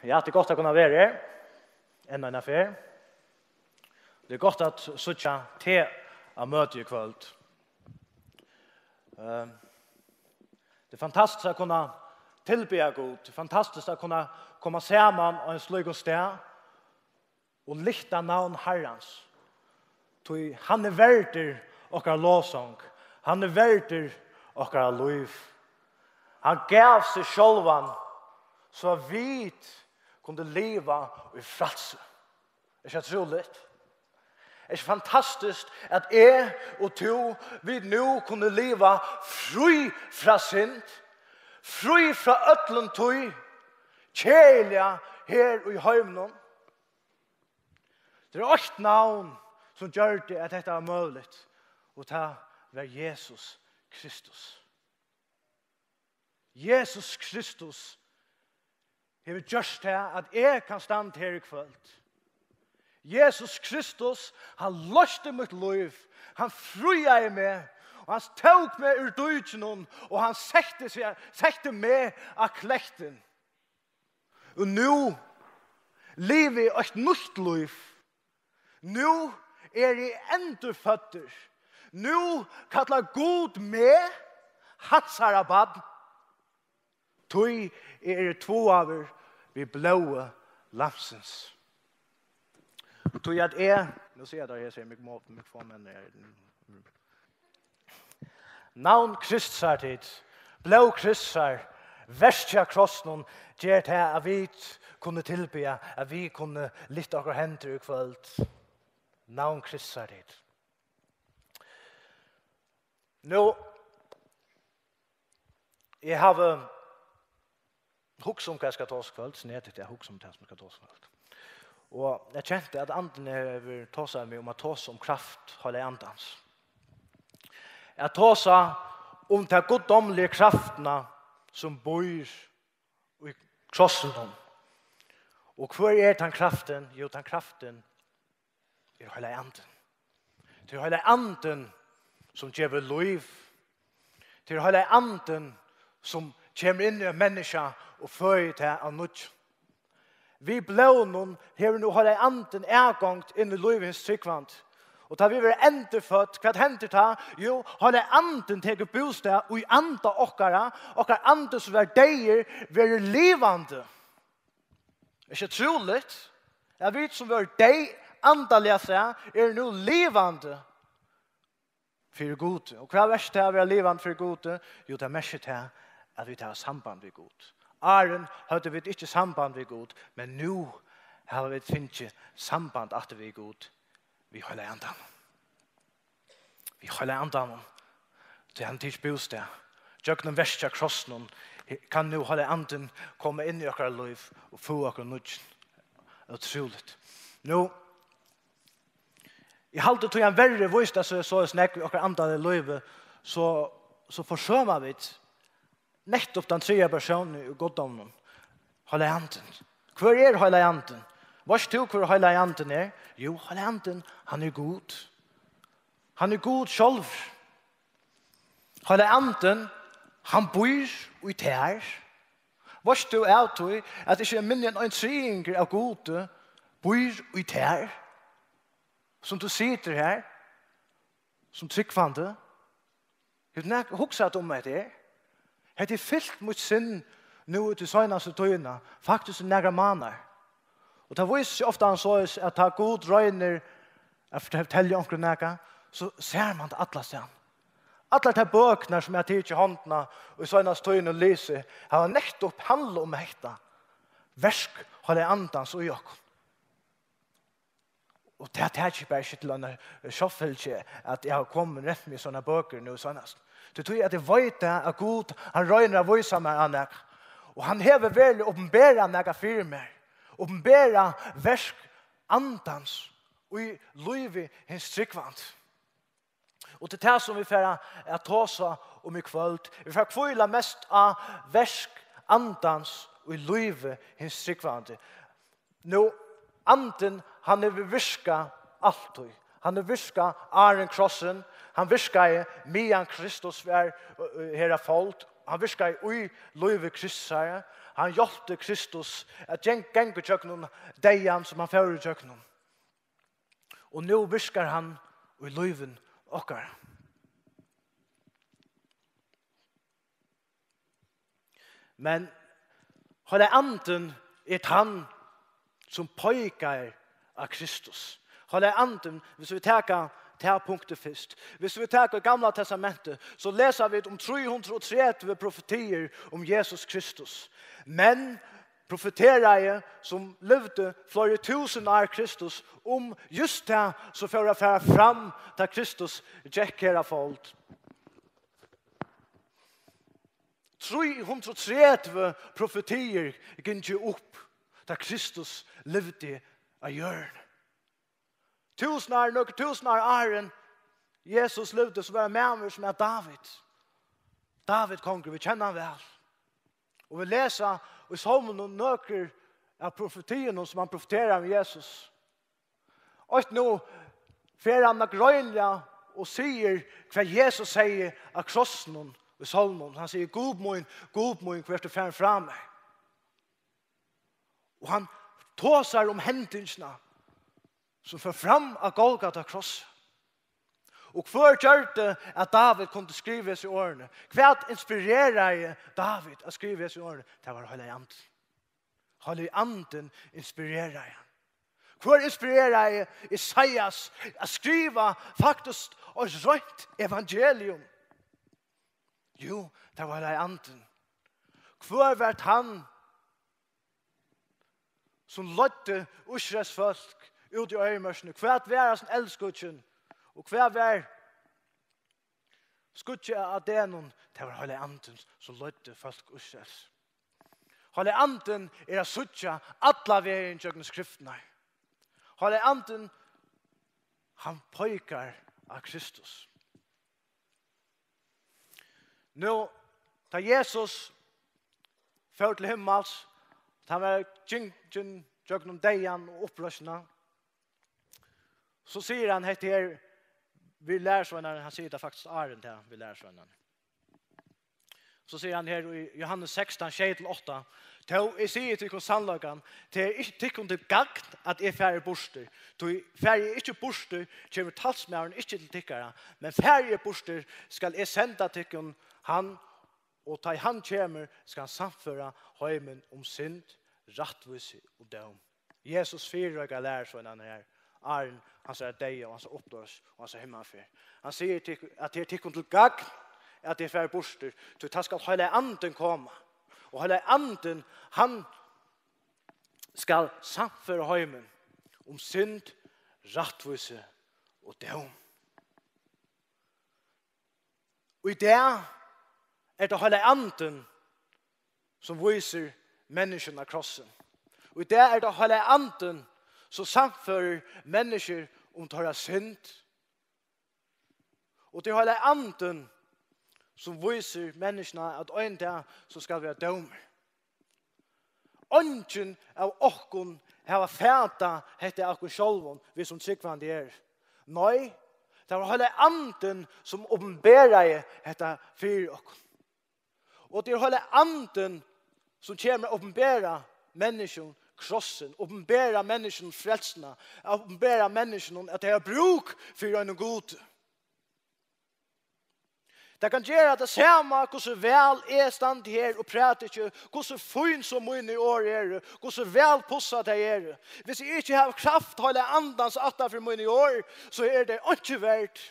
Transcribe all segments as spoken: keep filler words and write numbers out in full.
Ja, tað er gott at kunna vera her enn eina ferð. Tað er gott at síggja teg á møti í kvøld. Ehm, Tað er fantastiskt at kunna tilbiðja Gud. Tað er fantastiskt at kunna koma saman á ein slíkum stað og lyfta navn Harrans. Tí hann er verdur okkara lovsong. Hann er verdur okkara lív. Hann gav seg sjálvan, so at vit kundu liva í frælsi. Er ikki tað trúligt? Er ikki fantastiskt, at eg og tú, vit nú kunnu liva frí frá synd, frí frá øllum tí keðiliga her í heiminum? Tað er eitt navn, sum gjørdi, at hetta var møguligt, og tað var Jesus Kristus. Jesus Kristus hevur gjørt tað, at eg kann standa her í kvøld. Jesus Kristus, hann loysti mítt lív, hann fríaði meg, og hann tók meg úr díkinum, og hann setti, seg, setti meg á klektin. Og nú livi eg eitt nýtt lív. Nú eri eg endurføddur. Nú kallar Gud meg hansara barn. Tí eg eri tváaður við blóði Lambsins. Tí at eg, nú sigi eg tað, eg sigi mik-, mikrofonin er. Navn Kristusar tit, blóð Kristusar, verkið av krossinum ger tað, at vit kunnu tilbiðja, at vit kunnu lyfta okkara hendur í kvøld. Navn Kristusar tit. Nú, eg havi hugsað um, hvat eg skal tosa í kvøld, snedigt, eg hugsi um tað, sum eg skal tosa í kvøld. Og eg kenti, at Andin hevur tosað við meg um at tosa um kraft Heilaga Andans. At tosa um ta guddómligu kraftina, sum býr í krossinum. Og hvør er tann kraftin? Jú, tann kraftin er Heilagi Andin. Tað er Heilagi Andin, sum gevur lív. Tað er Heilagi Andin, sum kemur inn í eitt menniskja og føðir tað av nýggjum. Við blóðinum hevur nú Heilagi Andin atgongd inn í lívið hins trúgvandi. Og tá vit verða endurfødd, hvat hendir tá? Jú, Heilagi Andin tekur bústað í anda okkara, okkara andi, sum var deyður, verður livandi. Er ikki trúligt, at vit, sum vóru deyð andaliga sæð, eru nú livandi fyri Gudi? Og hvat merkir tað at vera livandi fyri Gudi? Jú, tað merkir tað, at vit hava samband við Gud. Áðrenn høvdu vit ikki samband við Gud, men nú hava vit fingið samband aftur við Gud, við Heilaga Andanum. Við Heilaga Andanum. Tí hann tekur bústað. Gjøgnum verkið av krossinum kann nú Heilagi Andin koma inn í okkara lív og føða okkum av nýggjum. Ótrúligt. Nú, eg haldi, tí hann verri vísir seg so, so nógv í okkara andaliga lívi, so, so forsøma vit nettupp tann triðja persónin í guddóminum, Heilagi Andin. Hvør er Heilagi Andin? Veitst tú, hvør Heilagi Andin er? Jú, Heilagi Andin, hann er Gud. Hann er Gud sjálvur. Heilagi Andin, hann býr í tær. Veitst tú av tí, at ikki minni enn ein triðingur av Gudi býr í tær, sum tú situr her, sum trúgvandi? Hevur tú nak-, hugsað um hetta her? Hetta er fylgt mítt sinn nú í tí seinastu tíðina, faktiskt í nakrar mánaðar. Og tað vísir seg ofta soleiðis, at tá Gud roynir at fortelja onkrum nakað, so sær mann tað allastaðni. Allar tær bøkurnar, sum eg havi tikið í hondina í seinastu tíðini og lisið, hava nettupp handlað um hetta, verk Heilaga Andans í okkum. Og tað taki eg bara ikki til eina sjálvfylgju, at eg havi komið rent við sovorðnar bøkur nú seinast. Tí, tí at eg veit tað, at Gud, hann roynir at vísa mær á nakað. Og hann hevur veruliga opinberað nakað fyri mær. Opinberað verk Andans í lívi hins trúgvandi. Og tað er tað, sum vit fara at tosa um í kvøld. Vit fara at hvíla mest á verk Andans í lívi hins trúgvandi. Nú, Andin, hann hevur virkað altíð. Hann hevur virkað áðrenn krossin. Hann virkaði, meðan Kristus var, øh, øh, her á fold. Hann virkaði í lívi Kristusar. Hann hjálpti Kristus at gen-, ganga ígjøgnum deyðan, sum hann fór ígjøgnum. Og nú virkar hann í lívinum okkara. Men Heilagi Andin er tann, sum peikar á Kristus. Heilagi Andin, hvis vit taka tað punktið fyrst. Hvis vit taka Gamla Testamentið, so lesa vit um trý hundrað og tretivu profetiir um Jesus Kristus. Men profeteraði, sum livdi fleiri túsund ár Kristus, um júst tað, sum fór at fara fram, tá Kristus gekk her á fold. Trý hundrað og tretivu profetiir gingu upp, tá Kristus livdi á jørðini. Túsund ár, nøkur túsund ár áðrenn Jesus livdi, so var ein maður, sum æt Dávid. Dávid kongur, vit kenna hann væl. Og vit lesa í Sálmunum nøkur av profetiunum, sum hann profeterar um Jesus. Og nú fer hann nágreiniliga og sigur, hvat Jesus segði á krossinum í Sálmunum. Hann sigur: "Gud mín, Gud mín, hví ert tú farin frá mær?" Og hann tosar um hendingina, sum fór fram á Golgata krossi. Og hvør gjørdi, at Dávid kundi skriva hesi orðini? Hvat inspireraði Dávid at skriva hesi orðini? Tað var Heilagi Andin. Heilagi Andin inspireraði hann. Hvør inspireraði Esaias at skriva faktiskt eitt reint evangelium? Jú, tað var Heilagi Andin. Hvør var hann, sum leiddi Ísraels fólk út í oyðimørkina? Hvat var hasin eldskuggi? Og hvat var skuggi av degnum? Tað var Heilagi Andin, sum leiddi fólk Ísraels. Heilagi Andin er at síggja alla vegin gjøgnum skriftirnar. Heilagi Andin, hann peikar á Kristus. Nú, tá Jesus fór til himmals, tá hann var gingin gjøgnum deyðan og uppreisnina, so sigur hann hetta her við lærisveinarnar, hann sigur tað faktiskt áðrenn tað við lærisveinarnar. So sigur hann her í Jóhannes sekstan, sjey til átta: "Tó, eg sigi tykkum sannleikan, tað er ikki tykkum til gagn, at eg fari burtur. Tí fari eg ikki burtur, kemur talsmaðurin ikki til tykkara, men fari eg burtur, skal eg senda tykkum hann, og tá ið hann kemur, skal hann sannføra heimin um synd, rættvísi og dóm." Jesus fyrireikar lærisveinarnar her, áðrenn hansara deyða og hansara uppdós og hansara himmalferð. Hann sigur, tyk-, at tað er tykkum til gagn, at eg fari burtur, tí tá skal Heilagi Andin koma. Og Heilagi Andin, hann skal sannføra heimin um synd, rættvísi og dóm. Og í dag er tað Heilagi Andin, sum vísir menniskjum á krossin. Og í dag er tað Heilagi Andin, sum sannførir menniskjur um teirra synd. Og tað er Heilagi Andin, sum vísir menniskjuna, at ein dag so skal vera dómur. Eingin av okkum hava fatað hetta av okkum sjálvum, vit sum trúgvandi eru. Nei, tað var Heilagi Andin, sum opinberaði hetta fyri okkum. Og tað er Heilagi Andin, sum kemur at opinbera menniskjum krossin, opinbera menniskjum frelsuna, at opinbera menniskjum at tey hava brúk fyri einum Gudi. Tað kann gera tað sama, hvussu væl eg standi her og prædiki, hvussu fín so míni orð eru, hvussu væl pussað tey eru. Hvis eg ikki havi kraft Heilaga Andans aftan fyri míni orð, so eru tey einki verd.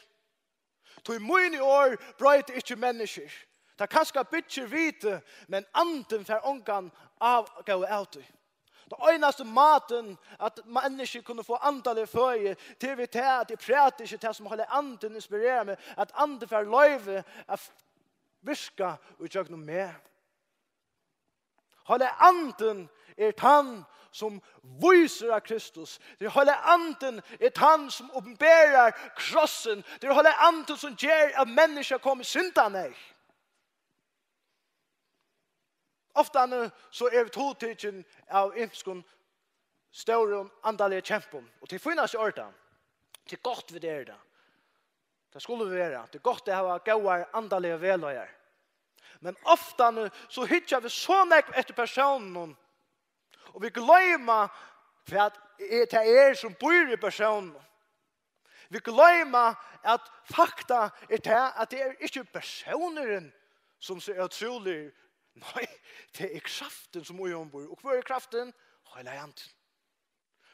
Tí míni orð broyta ikki menniskjur. Tað kanska byggir vitið, men andin fær ongan av-, góða av tí. Tann einasti mátin, at menniskjur kunnu fáa andalig føði, tað er við tað, at eg prædiki tað, sum Heilagi Andin inspirerar meg, at Andin fær loyvi at virka í gjøgnum meg. Heilagi Andin er tann, sum vísir á Kristus. Tað er Heilagi Andin er tann, sum opinberar krossin. Tað er Heilagi Andin, sum ger, at menniskjað koma í syndaneyð. Ofta so eru vit hugtikin av ymiskum stórum andaliga kempum, og tað er fínasta ordan. Tað er gott, vit eru tað. Tað skulu vit vera. Tað er gott at hava góðar andaligar vegleiðarar. Men oftani so hyggja vit so nógv eftir persónunum, og vit gloyma, hvat er, tað er, sum býr í persónunum. Vit gloyma, at fakta er tað, at tað er ikki persónurin, sum so er ótrúligur. Nei, tað er kraftin, sum í honum býr. Og hvør er kraftin? Heilagi Andin.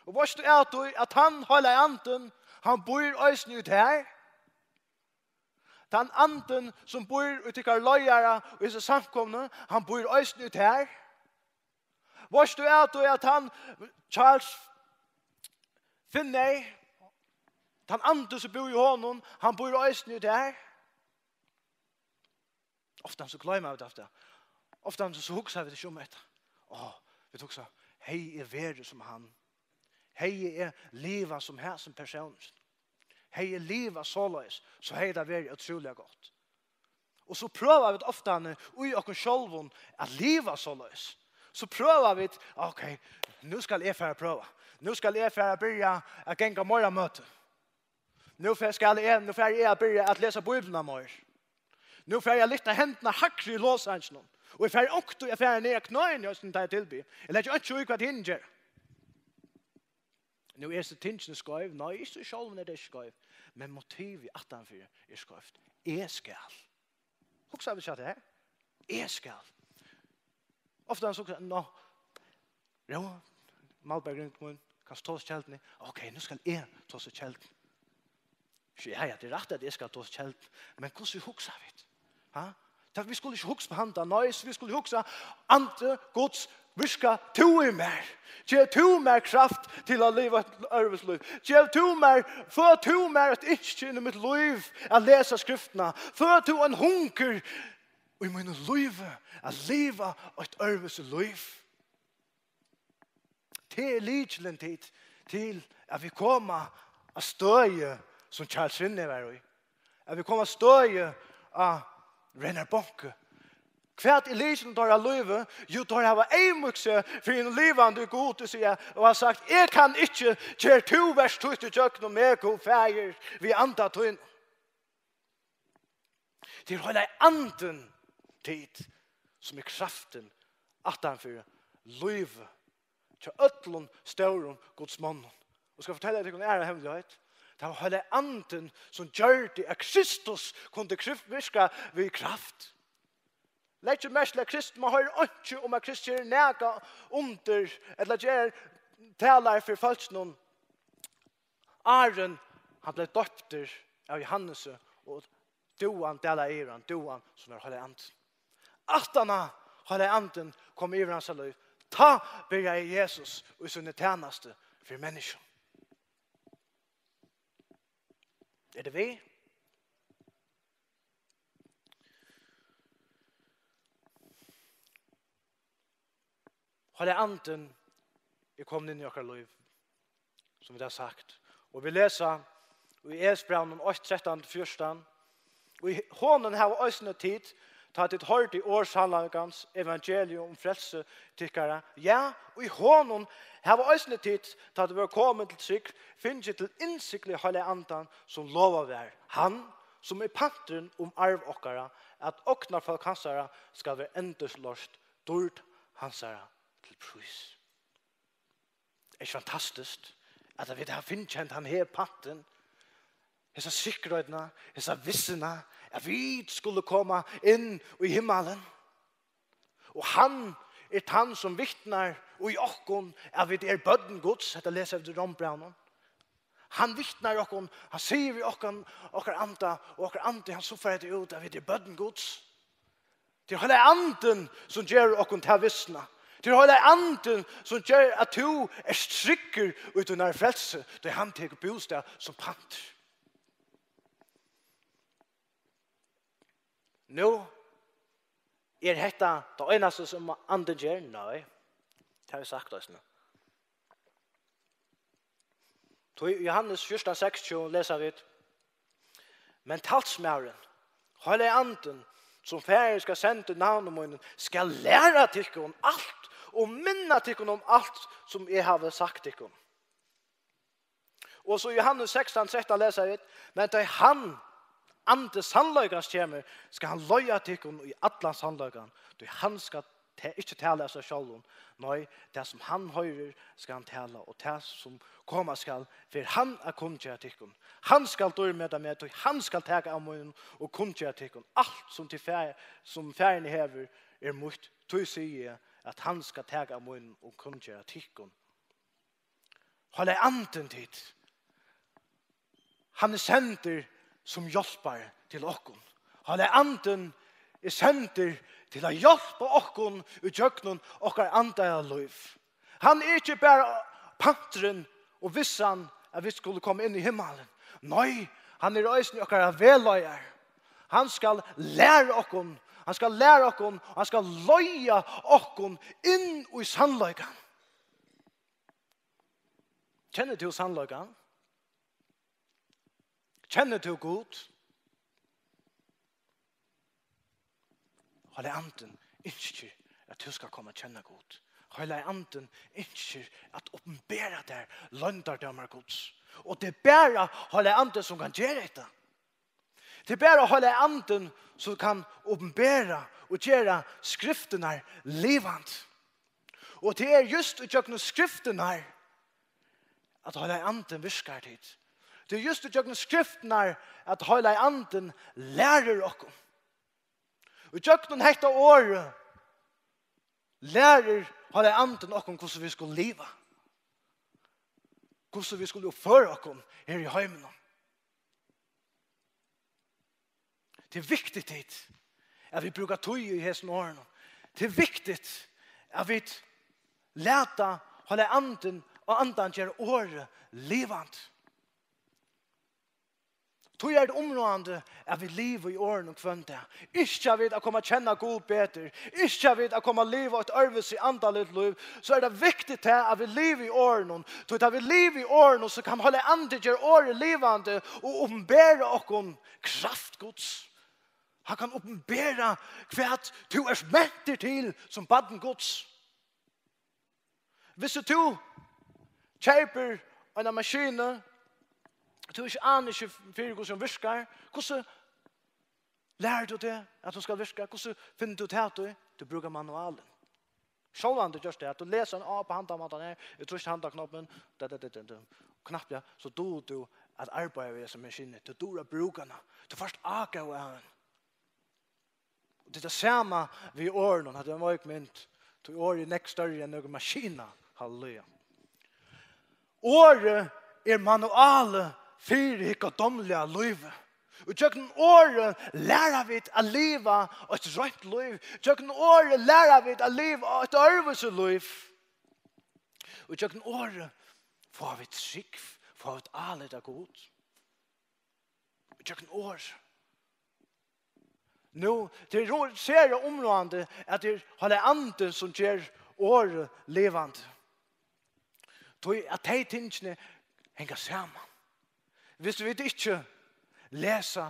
Og veitst tú av tí, at hann, Heilagi Andin, hann býr eisini í tær? Tann Andin, sum býr í tykkara leiðara í hesi samkomuni, hann býr eisini í tær? Veitst tú av tí, at hann, Charles Finney, tann Andin, sum býr í honum, hann býr eisini í tær? Ofta so gloyma vit ofta. Ofta so hugsa vit ikki um hetta. Ó, vit hugsa, hevði eg verið sum hann. Hevði eg livað sum hesin persónur. Hevði eg livað soleiðis, so hevði tað verið ótrúliga gott. Og so prøva vit ofta í okkum sjálvum at liva soleiðis. So prøva vit, ok, nú skal eg fara at prøva. Nú skal eg fara at byrja at ganga meira møti. Nú fer, skal eg, nú fari eg at byrja at lesa Bíbliuna meir. Nú fari eg at lyfta hendurnar hægri í lovsanginum. Og eg fari onkuntíð at fara niður á knøini, eisini tá eg tilbiði. Eg leggi einki í, hvat hini gera. Nú eru so tingini skeiv. Nei, ikki í sjálvum er tað ikki skeiv. Men motivið aftanfyri er skeivt. Eg skal. Hugsa vit, tað her. Eg skal. Ofta so hugsa, nå, Róa, Malberg ringdi mín, kanst tosa í kelduni? Ok, nú skal eg tosa í kelduni. Ja, ja, tað er rætt, at eg skal tosa í kelduni, men hvussu hugsa vit? Ha? Tað, vit skulu ikki hugsa upp á handan, nei, so vit skulu hugsa, Andi Guds, virka tú í mær. Gev tú mær kraft til at liva eitt øðrvísi lív. Gev tú mær, fø tú mær eitt ynski inn í mítt lív at lesa skriftina. Fø tú ein hungur í mínum lívi at liva eitt øðrvísi lív. Tað er lykilin, tit, til at vit koma á støði, sum Charles Finney var í. At vit koma á støði á Reinhard Bonnke. Hvat er lykilin til teirra lívi? Jú, teir hava eyðmýkt seg fyri ein livandi Gud og siga, og har sagt, eg kann ikki, ger tú verk títt ígjøgnum meg, Gud Faðir, við anda tínum. Tað er Heilagi Andin, tit, sum er kraftin aftanfyri lívið hjá øllum stórum Guds monnum. Og skal fortelja tykkum aðra hemmeligheit. Tað var Heilagi Andin, sum gjørdi, at Kristus kundi kryf-, virka við kraft. Legg merki til, at Krist-, man hoyrir einki um, at Kristus ger nakað undur, ella ger, talar fyri fólkinum. Áðrenn hann bleiv doyptur av Johannesi, og dúan dalaði yvir hann, dúan sum var Heilagi Andin. Aftan á Heilagi Andin kom yvir hansara lív, tá byrjaði Jesus í síni tænastu fyri menniskjum. Eru tit við? Heilagi Andin er komin inn í okkara lív, sum vit hava sagt. Og vit lesa í Efesbrævinum eitt, trettan til fjúrtan: "Og í honum hava eisini tit, tá tit hoyrdu orð sannleikans, evangelium um frelsi tykkara, ja, í honum hava eisini tit, tá tit vóru komin til trúgv, fingið til innsigli Heilaga Andan, sum lovað var, hann, sum er panturin um arv okkara, at ognarfólk hansara skal vera endurloyst, dýrd hansara til prís." Er ikki fantastiskt, at vit hava fingið hendan her pantin, hesa sikkerheitina, hesa vissuna, at vit skulu koma inn í himmalin? Og hann er tann, sum vitnar í okkum, at vit eru børn Guds. Hetta lesa vit í Rómbrævinum. Hann vitnar í okkum, hann sigur við okkum, okkara anda, og okkara andi, hann suffar hetta út, at vit eru børn Guds. Tað er Heilagi Andin, sum ger okkum ta vissuna. Tað er Heilagi Andin, sum ger, at tú ert tryggur í tínari frelsu, tá hann tekur bústað sum pantur. Nú, er hetta tað einasta, sum Andin ger? Nei, tað havi eg sagt eisini. Tí í Johannes fjúrtan seksogtjúgu lesa vit: "Men talsmaðurin, Heilagi Andin, sum Faðirin skal senda í navni mínum, skal læra tykkum alt og minna tykkum um alt, sum eg havi sagt tykkum." Og so í Johannes sekstan trettan lesa vit: "Men tá hann, Andi sannleikans kemur, skal hann leiða tykkum í allan sannleikan, tí hann skal ta-, ikki tala av sær sjálvum, nei, tað sum hann hoyrir, skal hann tala, og tað sum koma skal, fer hann at kunngera tykkum. Hann skal dýrmeta meg, tí hann skal taka av mínum og kunngera tykkum. Alt sum til fa-, sum Faðirin hevur, er mítt, tí sigi eg, at hann skal taka av mínum og kunngera tykkum. Heilagi Andin, tit, hann er sendur sum hjálpari til okkum. Heilagi Andin er sendur til at hjálpa okkum í gjøgnum okkara andaliga lív. Hann er ikki bara panturin og vissan at vit skulu koma inn í himmalin. Nei, hann er eisini okkara vegleiðari. Hann skal læra okkum, hann skal læra okkum, og hann skal leiða okkum inn í sannleikan. Kennir tú sannleikan? Kennir tú Gud? Heilagi Andin ynskir, at tú skal koma at kenna Gud. Heilagi Andin ynskir at opinbera tær loyndardómar Guds. Og tað er bara Heilagi Andin, sum kann gera hetta. Tað er bara Heilagi Andin, sum kann opinbera og gera skriftirnar livandi. Og tað er júst ígjøgnum skriftirnar, at Heilagi Andin virkar, tit. Tað er júst ígjøgnum skriftirnar, at Heilagi Andin lærir okkum. Ígjøgnum hetta orðið lærir Heilagi Andin okkum, hvussu vit skulu liva. Hvussu vit skulu uppføra okkum her í heiminum. Tað er viktigt, tit, at vit brúka tíð í hesum orðunum. Tað er viktigt, at vit lata Heilaga Andin og Andan gera orðið livandi. Tí er tað umráðandi, at vit liva í orðunum hvønn dag. Ynskja vit at koma at kenna Gud betur, ynskja vit at koma at liva eitt øðrvísi andaligt lív, so er tað viktigt, tað, at vit liva í orðunum. Tí tá vit liva í orðunum, so kann Heilagi Andi gera orðið livandi og opinbera okkum kraft Guds. Hann kann opinbera, hvat tú ert mentur til sum barn Guds. Viss tú keypir eina maskinu, tú ikki, anar ikki fyri, hvussu hon virkar, hvussu lærir tú teg, at hon skal virka? Hvussu finnur tú tað út? Tú brúkar manualin. Sjálvandi gerst tað, at tú lesur hann á, á handan mátan her, tú trýstir handan knoppin, da, da, da, da, da, knapp, ja, so dugir tú at arbeiða við hesa maskinu, tú dugir at brúka hana, tú fært ágóða av henni. Og tað er tað sama við orðunum, hatta er ein veik mynd, tí orðið er nógv størri enn nøkur maskina, halleluja. Orðið er manualið fyri hið guddómliga lívið. Og gjøgnum orðið læra vit at liva eitt reint lív. Gjøgnum orðið læra vit at liva eitt øðrvísi lív. Og gjøgnum orðið fáa vit trúgv, fáa vit álit á Gud. Og gjøgnum orð. Nú, tað er ro-, sera umráðandi, at tað er Heilagi Andin, sum ger orðið livandi. Tí at tey tingini hanga saman. Viss vit ikki lesa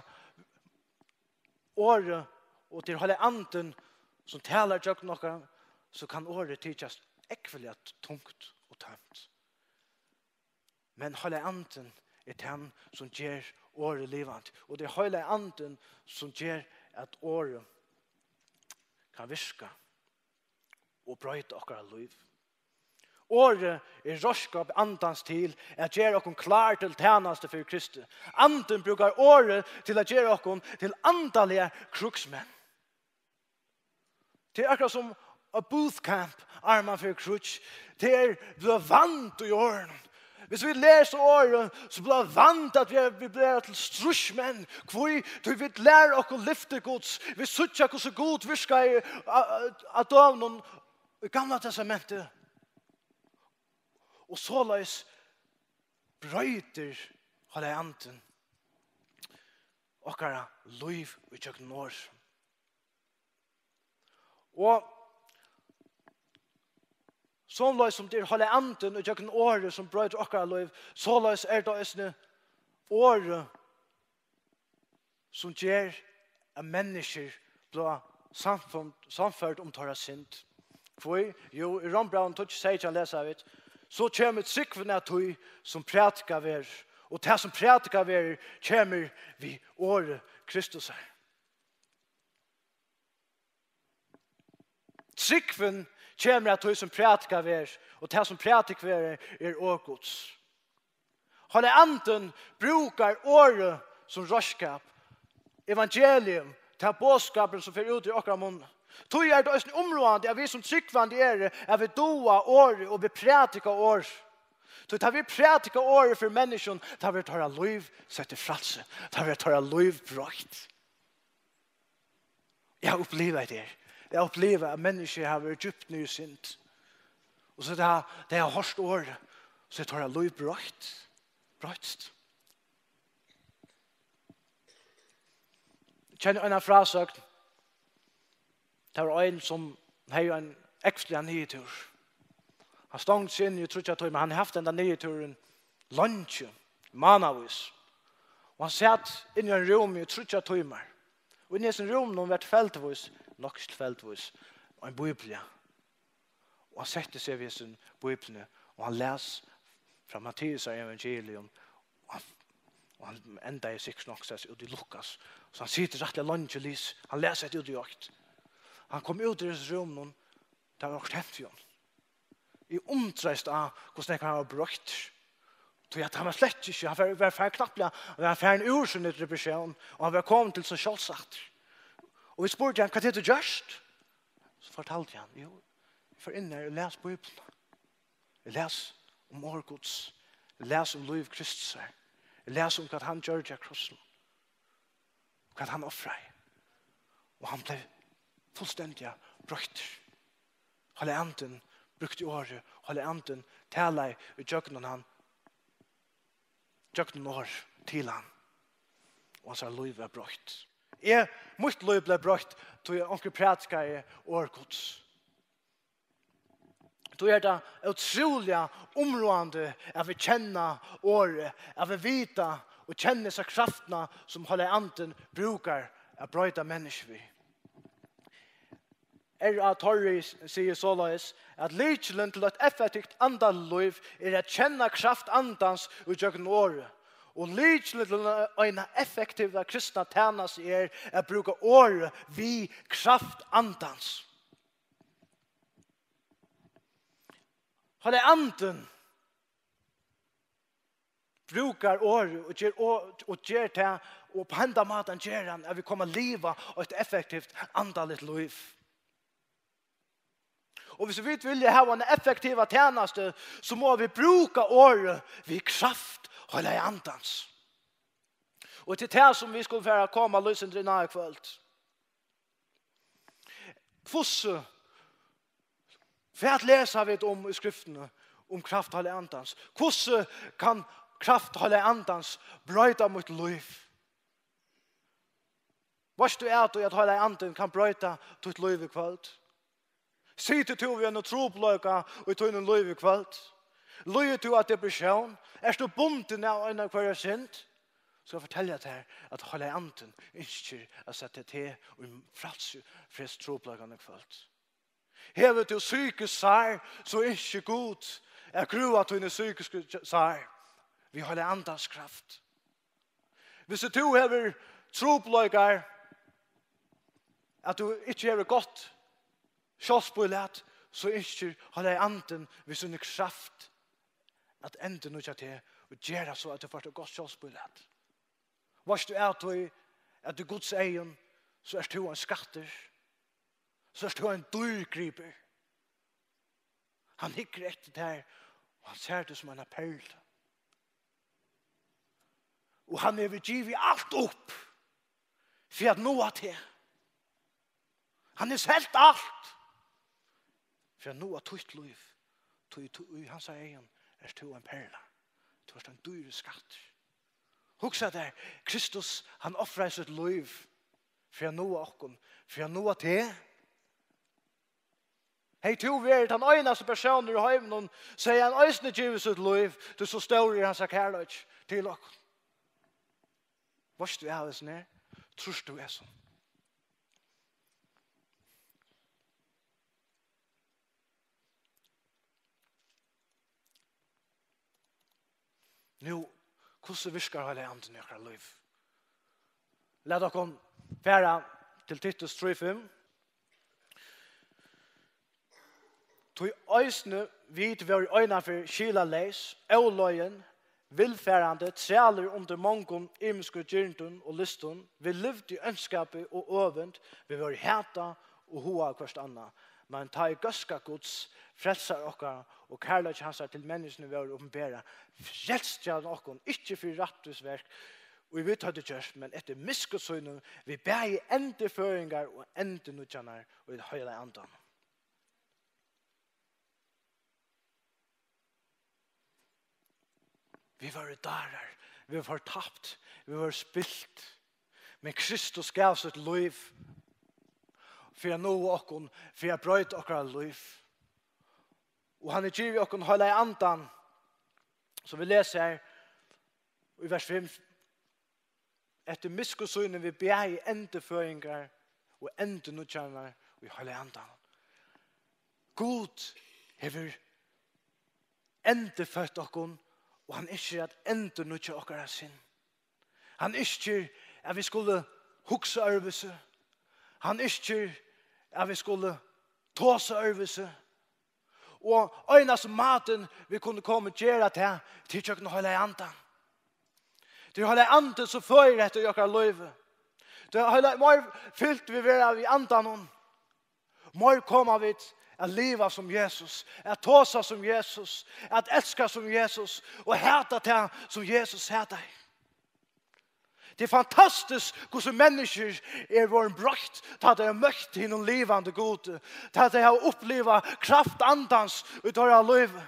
orðið, og tað er Heilagi Andin, sum talar gjøgnum okkum, so kann orðið tykjast ógvuliga tungt og tómt. Men Heilagi Andin er tann, sum ger orðið livandi. Og tað er Heilagi Andin, sum ger, at orðið kann virka og broyta okkara lív. Orðið er reiðskap Andans til at gera okkum klár til tænastu fyri Kristi. Andin brúkar orðið til at gera okkum til andaligar krígsmenn. Tað er akkurát sum á bootcamp, áðrenn man fer í kríggj. Tað er blivið vant í orðinum. Viss vit lesa orðið, so blívur vant at vit, vit blíva til stríðsmenn. Hví? Tí vit læra okkum lyfti Guds. Vit síggja, hvussu Gud virkaði á, á, á døgunum í Gamla Testamenti. Og soleiðis broytir Heilagi Andin okkara lív í gjøgnum orð. Og soleiðis sum tað er Heilagi Andin í gjøgnum orðið, sum broytir okkara lív, soleiðis er tað eisini orðið, sum ger, at menniskjur blíva samfund-, sannførd um teirra synd. Hví? Jú, í Rómbrævinum tíggju seytjan lesa vit: "So kemur trúgvin av tí, sum prædikað verður, og tað, sum prædikað verður, kemur við orði Kristusar. Trúgvin kemur av tí, sum prædikað verður, og tað, sum prædikað verður, er orð Guds. Heilagi Andin brúkar orðið sum reiðskap, evangelium, tað boðskapurin, sum fer út úr okkara munni. Tí er tað eisini umráðandi, at vit sum trúgvandi eru, at vit duga orðið og vit prædika orð. Tí tá vit prædika orðið fyri menniskjum, tá verður teirra lív sett í frælsi, tá verður teirra lív broytt. Eg havi upplivað tað her. Eg havi upplivað, at menniskju hava verið djúpt niðri í synd. Og so tá tey hava hoyrt orðið, so er teirra lív broytt. Broytt. Eg kenni eina frásøgn. Tað var ein, sum hevði ein ógvusligan niðurtúr. Hann stongdi seg inni í tríggjar tímar. Hann hevði havt hendan niðurtúrin leingi, mánavís. Og hann sat inni í einum rúmi í tríggjar tímar. Og inni í hesum rúminum var tilfeldigvís, nokk ikki tilfeldigvís, ein bíblia. Og hann setti seg við hesum bíbliuni, og hann las frá Matteusar evangelium, og hann, og hann endaði sikkurt nokk sess út í Lukas. So hann situr rættiliga leingi og les-, hann les hetta út í eitt. Hann kom út úr hesum rúminum, tað var okkurt hent við honum. Eg undraðist á, hvussu nógv hann var broyttur. Tí at hann var slett ikki, hann var, var farin knappliga, hann var farin úr síni depressjón, og hann var komin til sín sjálvs aftur. Og vit spurdu hann, hvat hevur tú gjørt? So fortaldi hann, jú, eg fór inn har og las Bíbliuna. Eg las um orð Guds. Eg las um lív Kristusar. Eg las um, hvat hann gjørdi á krossinum. Hvat hann ofraði. Og hann bleiv fullstendiga broyttur. Heilagi Andin brúkti orðið, Heilagi Andin talaði í gjøgnum hann, gjøgnum orð til hann. Og hansara lív var broytt. Eg, mítt lív bleiv broytt, tí onkur prædikaði orð Guds. Tí er tað ótrúliga umráðandi, at vit kenna orðið, at vit vita og kenna hesa kraftina, sum Heilagi Andin brúkar at broyta menniskju við. R. A. Torrey sigur soleiðis, at lykilin til eitt effektivt andaligt lív er at kenna kraft Andans í gjøgnum orðið, og lykilin til eina effektiva kristna tænastu er at brúka orðið við kraft Andans. Heilagi Andin brúkar orðið og ger, og, og ger tað, og á henda mátan ger hann, at vit koma at liva eitt effektivt andaligt lív. Og hvis vit vilja hava eina effektiva tænastu, so mugu vit brúka orðið við kraft Heilaga Andans. Og til tað, sum vit skulu fara at koma lýsindini inn á í kvøld. Hvussu, hvat lesa vit um í Skriftini um kraft Heilaga Andans? Hvussu kann kraft Heilaga Andans broyta mítt lív? Veitst tú av tí, at Heilagi Andin kann broyta títt lív í kvøld? Situr tú við einum trupulleika í tínum lívi í kvøld? Líður tú av depressjón? Ert tú bundin av eini og hvørjari synd? Skal eg fortelja tær, at Heilagi Andin ynskir at seta teg í frælsi, frelst trupulleikan í kvøld. Hevur tú psykisk sár, so ynskir Gud at grúva tíni psykisku sár við Heilaga Andans kraft. Hvis tú hevur trupulleikar, at tú ikki hevur gott sjálvsbílæt, so ynskir Heilagi Andin við síni kraft at endurnýggja teg og gera so, at tú fært eitt gott sjálvsbílæt. Veitst tú av tí, at í Guds eygum, so ert tú ein skattur, so ert tú ein dýrgripur. Hann hyggur eftir tær, og hann sær teg sum eina perlu. Og hann hevur givið alt upp fyri at náa teg. Hann hevur selt alt fyri at náa títt lív. Tí, tí í hansara eygum ert tú ein perla. Tú ert ein dýrur skattur. Hugsa tær, Kristus, hann ofraði sítt lív fyri at náa okkum, fyri at náa teg. Hevði tú verið tann einasti persónur í heiminum, so hevði hann eisini givið sítt lív, tí so stórur er hansara kærleiki til okkum. Veitst tú av hesum her? Trýrt tú hesum? Nú, hvussu virkar Heilagi Andin í okkara lív? Lat okkum fara til Titus trý fimm. Tí eisini vit vóru einaferð skilaleys, ólogin, villfarandi, trælir undir mongum ymiskum girndum og lystum. Vit livdu í óndskapi og øvund, vit vóru hatað og hugað hvørt annað. Men tá ið góðska Guds, frelsara okkara, og kærleiki hansara til menniskjuni vóru opinberað, frelsti hann okkum, ikki fyri rættvísverk, ið vit høvdu gjørt, men eftir miskunn sínum, við bæði endurføðingar og endurnýggjanar í Heilaga Andanum. Vit vóru dárar, vit vóru fortapt, vit vóru spilt. Men Kristus gav sítt lív fyri at náa okkum, fyri at broyta okkara lív. Og hann hevur givið okkum Heilaga Andan, sum vit lesa her í vers fimm. Eftir miskunn síni við bæði endurføðingar og endurnýggjarnar í Heilaga Andanum. Gud hevur endurføtt okkum, og hann ynskir at endurnýggja okkara sinn. Hann ynskir, at vit skulu hugsa øðrvísi. Hann ynskir, at vit skulu tosa øðrvísi. Og einasti mátin, vit kunnu koma og gera tað, tað er gjøgnum Heilaga Andan. Tað er Heilagi Andin, sum førir hetta í okkara lívi. Tað er Heilagi, meir fylt vit verða við Andanum, meir koma vit at liva sum Jesus, at tosa sum Jesus, at elska sum Jesus og hata tað, sum Jesus hatar. Tað er fantastiskt, hvussu menniskjur eru vorðin broytt, tá tey hava møtt hinum livandi Gudi, tá tey hava upplivað kraft Andans í teirra lívi.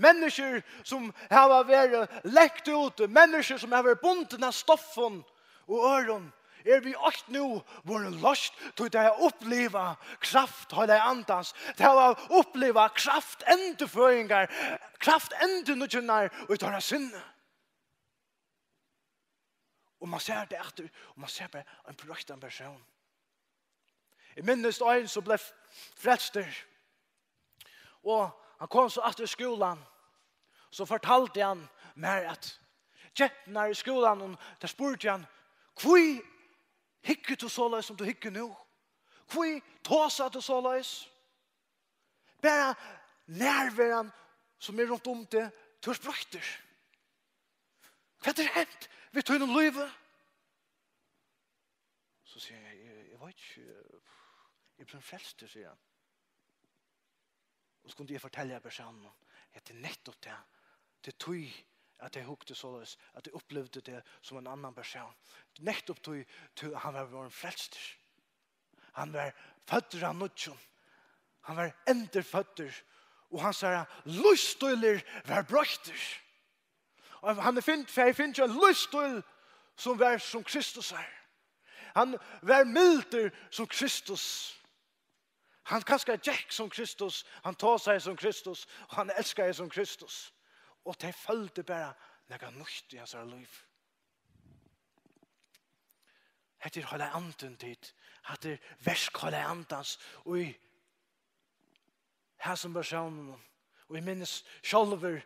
Menniskjur, sum hava verið langt úti, menniskjur, sum hava verið bundin av stoffum og øðrum, eru við eitt nú vorðin loyst, tí tey hava upplivað kraft Heilaga Andans, tey hava upplivað kraft endurføðingar, kraft endurnýggjunar í teirra sinni. Og man sær tað aftur, og man sær bara ein broyttan persón. Eg minnist ein, sum bleiv frelstur, og hann kom so aftur í skúlan, so fortaldi hann mær, at genturnar í skúlanum, tær spurdu hann: "Hví hyggur tú soleiðis, sum tú hyggur nú? Hví tosar tú soleiðis?" Bara nærveran, sum er runt um teg, tú ert broyttur. Hvat er hent við tínum lívi? So sigur hann: "Eg, eg veit ikki, eg blivin frelstur," sigur hann. Og so kundi eg fortelja persóninum, at tað er nettupp tað, tað er tí, at eg hugdi soleiðis, at eg upplivdi tað sum ein annan persón. Nettupp tí, tí hann var vorðin frelstur. Hann var føddur av nýggjum. Hann var endurføddur, og hansara lívsstílur var broyttur. Og hann hevði fingið, hevði fingið ein lívsstíl, sum var sum Kristus er. Hann var mildur sum Kristus. Hann kanska gekk sum Kristus, hann tosaði sum Kristus, og hann elskaði sum Kristus. Og tey føldu bara nakað nýtt í hansara lív. Hetta er Heilagi Andin, tit. Hatta er verk Heilaga Andans í hasum persóninum. Og eg minnist sjálvur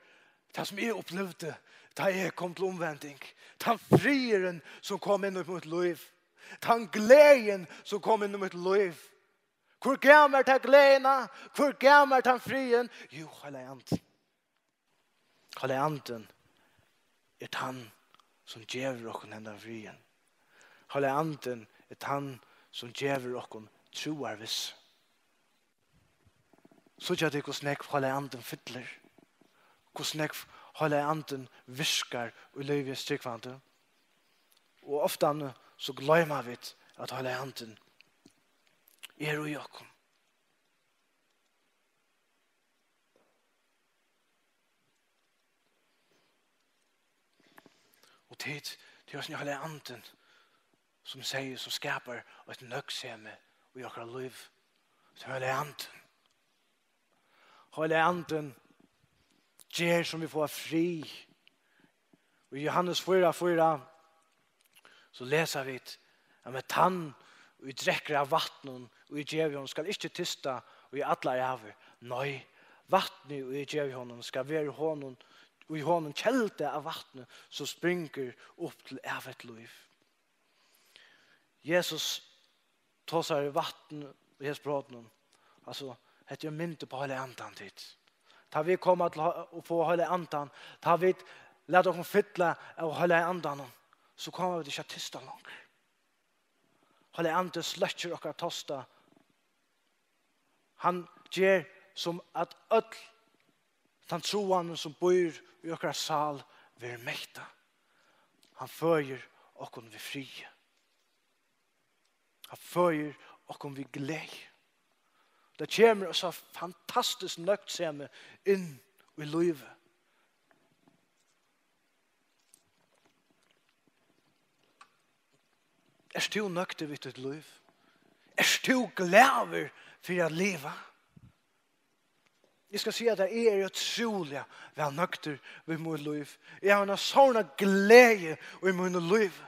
tað, sum eg upplivdi, tá eg kom til umvending. Tann friðurin, sum kom inn í mítt lív. Tann gleðin, sum kom inn í mítt lív. Hvør gav mær ta gleðina? Hvør gav mær tann friðin? Jú, Heilagi Andin. Heilagi Andin er tann, sum gevur okkum hendan friðin. Heilagi Andin er tann, sum gevur okkum trúarvissu. Síggja tit, hvussu nógv Heilagi Andin fyllir? Hvussu nógv Heilagi Andin virkar í lívi hins trúgvandi? Og ofta so gloyma vit, at Heilagi Andin er í okkum. Og tit, tað er eisini Heilagi Andin, sum sigur, sum skapar eitt nøgdsemi í okkara lív. Sum Heilagi Andin. Heilagi Andin ger, sum vit fáa frið. Og í Jóhannes fýra fýra, so lesa vit, at: "Men tann, ið drekkur av vatninum, ið eg gevi honum, skal ikki tysta í allar ævir. Nei, vatnið, ið eg gevi honum, skal vera honum, í honum kelda av vatni, sum springur upp til ævigt lív." Jesus tosar í vatn í hesum brotinum. Altso, hetta er mynd upp á Heilaga Andan, tit. Tá vit koma til at fáa Heilaga Andan, tá vit lata okkum fylla av Heilaga Andanum, so koma vit ikki at tysta longur. Heilagi Andi sløkkir okkara tosta. Hann ger sum at øll tann tráan, sum býr í okkara sál, verður mettað. Hann føðir okkum við friði. Hann føðir okkum við gleði. Tað kemur so fantastiskt nøgdsemi inn í lívið. Ert tú nøgdur við títt lív? Ert tú glaður fyri at liva? Eg skal siga tær, eg eri ótrúliga væl nøgdur við mítt lív. Eg havi eina sovorðna gleði í mínum lívi.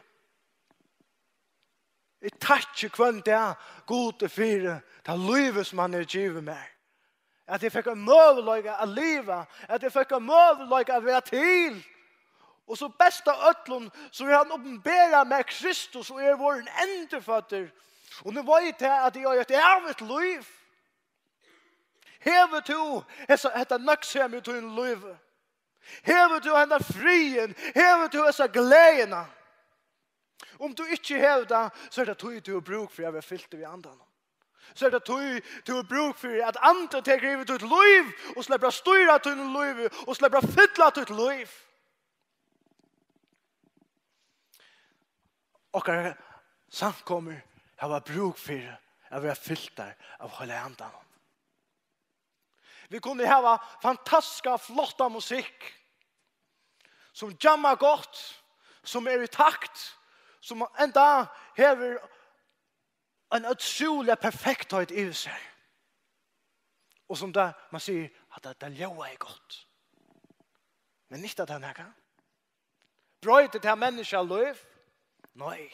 Eg takki hvønn dag Gudi fyri tað lívið, sum hann hevur givið mær. At eg fekk ein møguleika at liva, at eg fekk ein møguleika at vera til. Og so best av øllum, so er hann opinberað mær Kristus og er vorðin endurføddur. Og nú veit eg at eg eigi eitt ævigt lív. Hevur tú hesa, hetta nøgdsemi í tínum lívi? Hevur tú henda friðin? Hevur tú hesa gleðina? Um tú ikki hevur tað, so er tað tí, tú hevur brúk fyri at vera fyltur við Andanum. So er tað tí, tú hevur brúk fyri, at Andin tekur yvir títt lív og sleppur at stýra tínum lívi og sleppur at fylla títt lív. Okkara samkomur hava brúk fyri at vera fyltar av Heilaga Andanum. Vit kunnu hava fantastiska, flotta musikk, sum jammar gott, sum er í takt, sum enda hevur ein ótrúliga perfektheit yvir sær. Og sum tað, man sigur, at tað, tað ljóðaði gott. Men nyttar tað nakað? Broytir tað menniskja lív? Nei.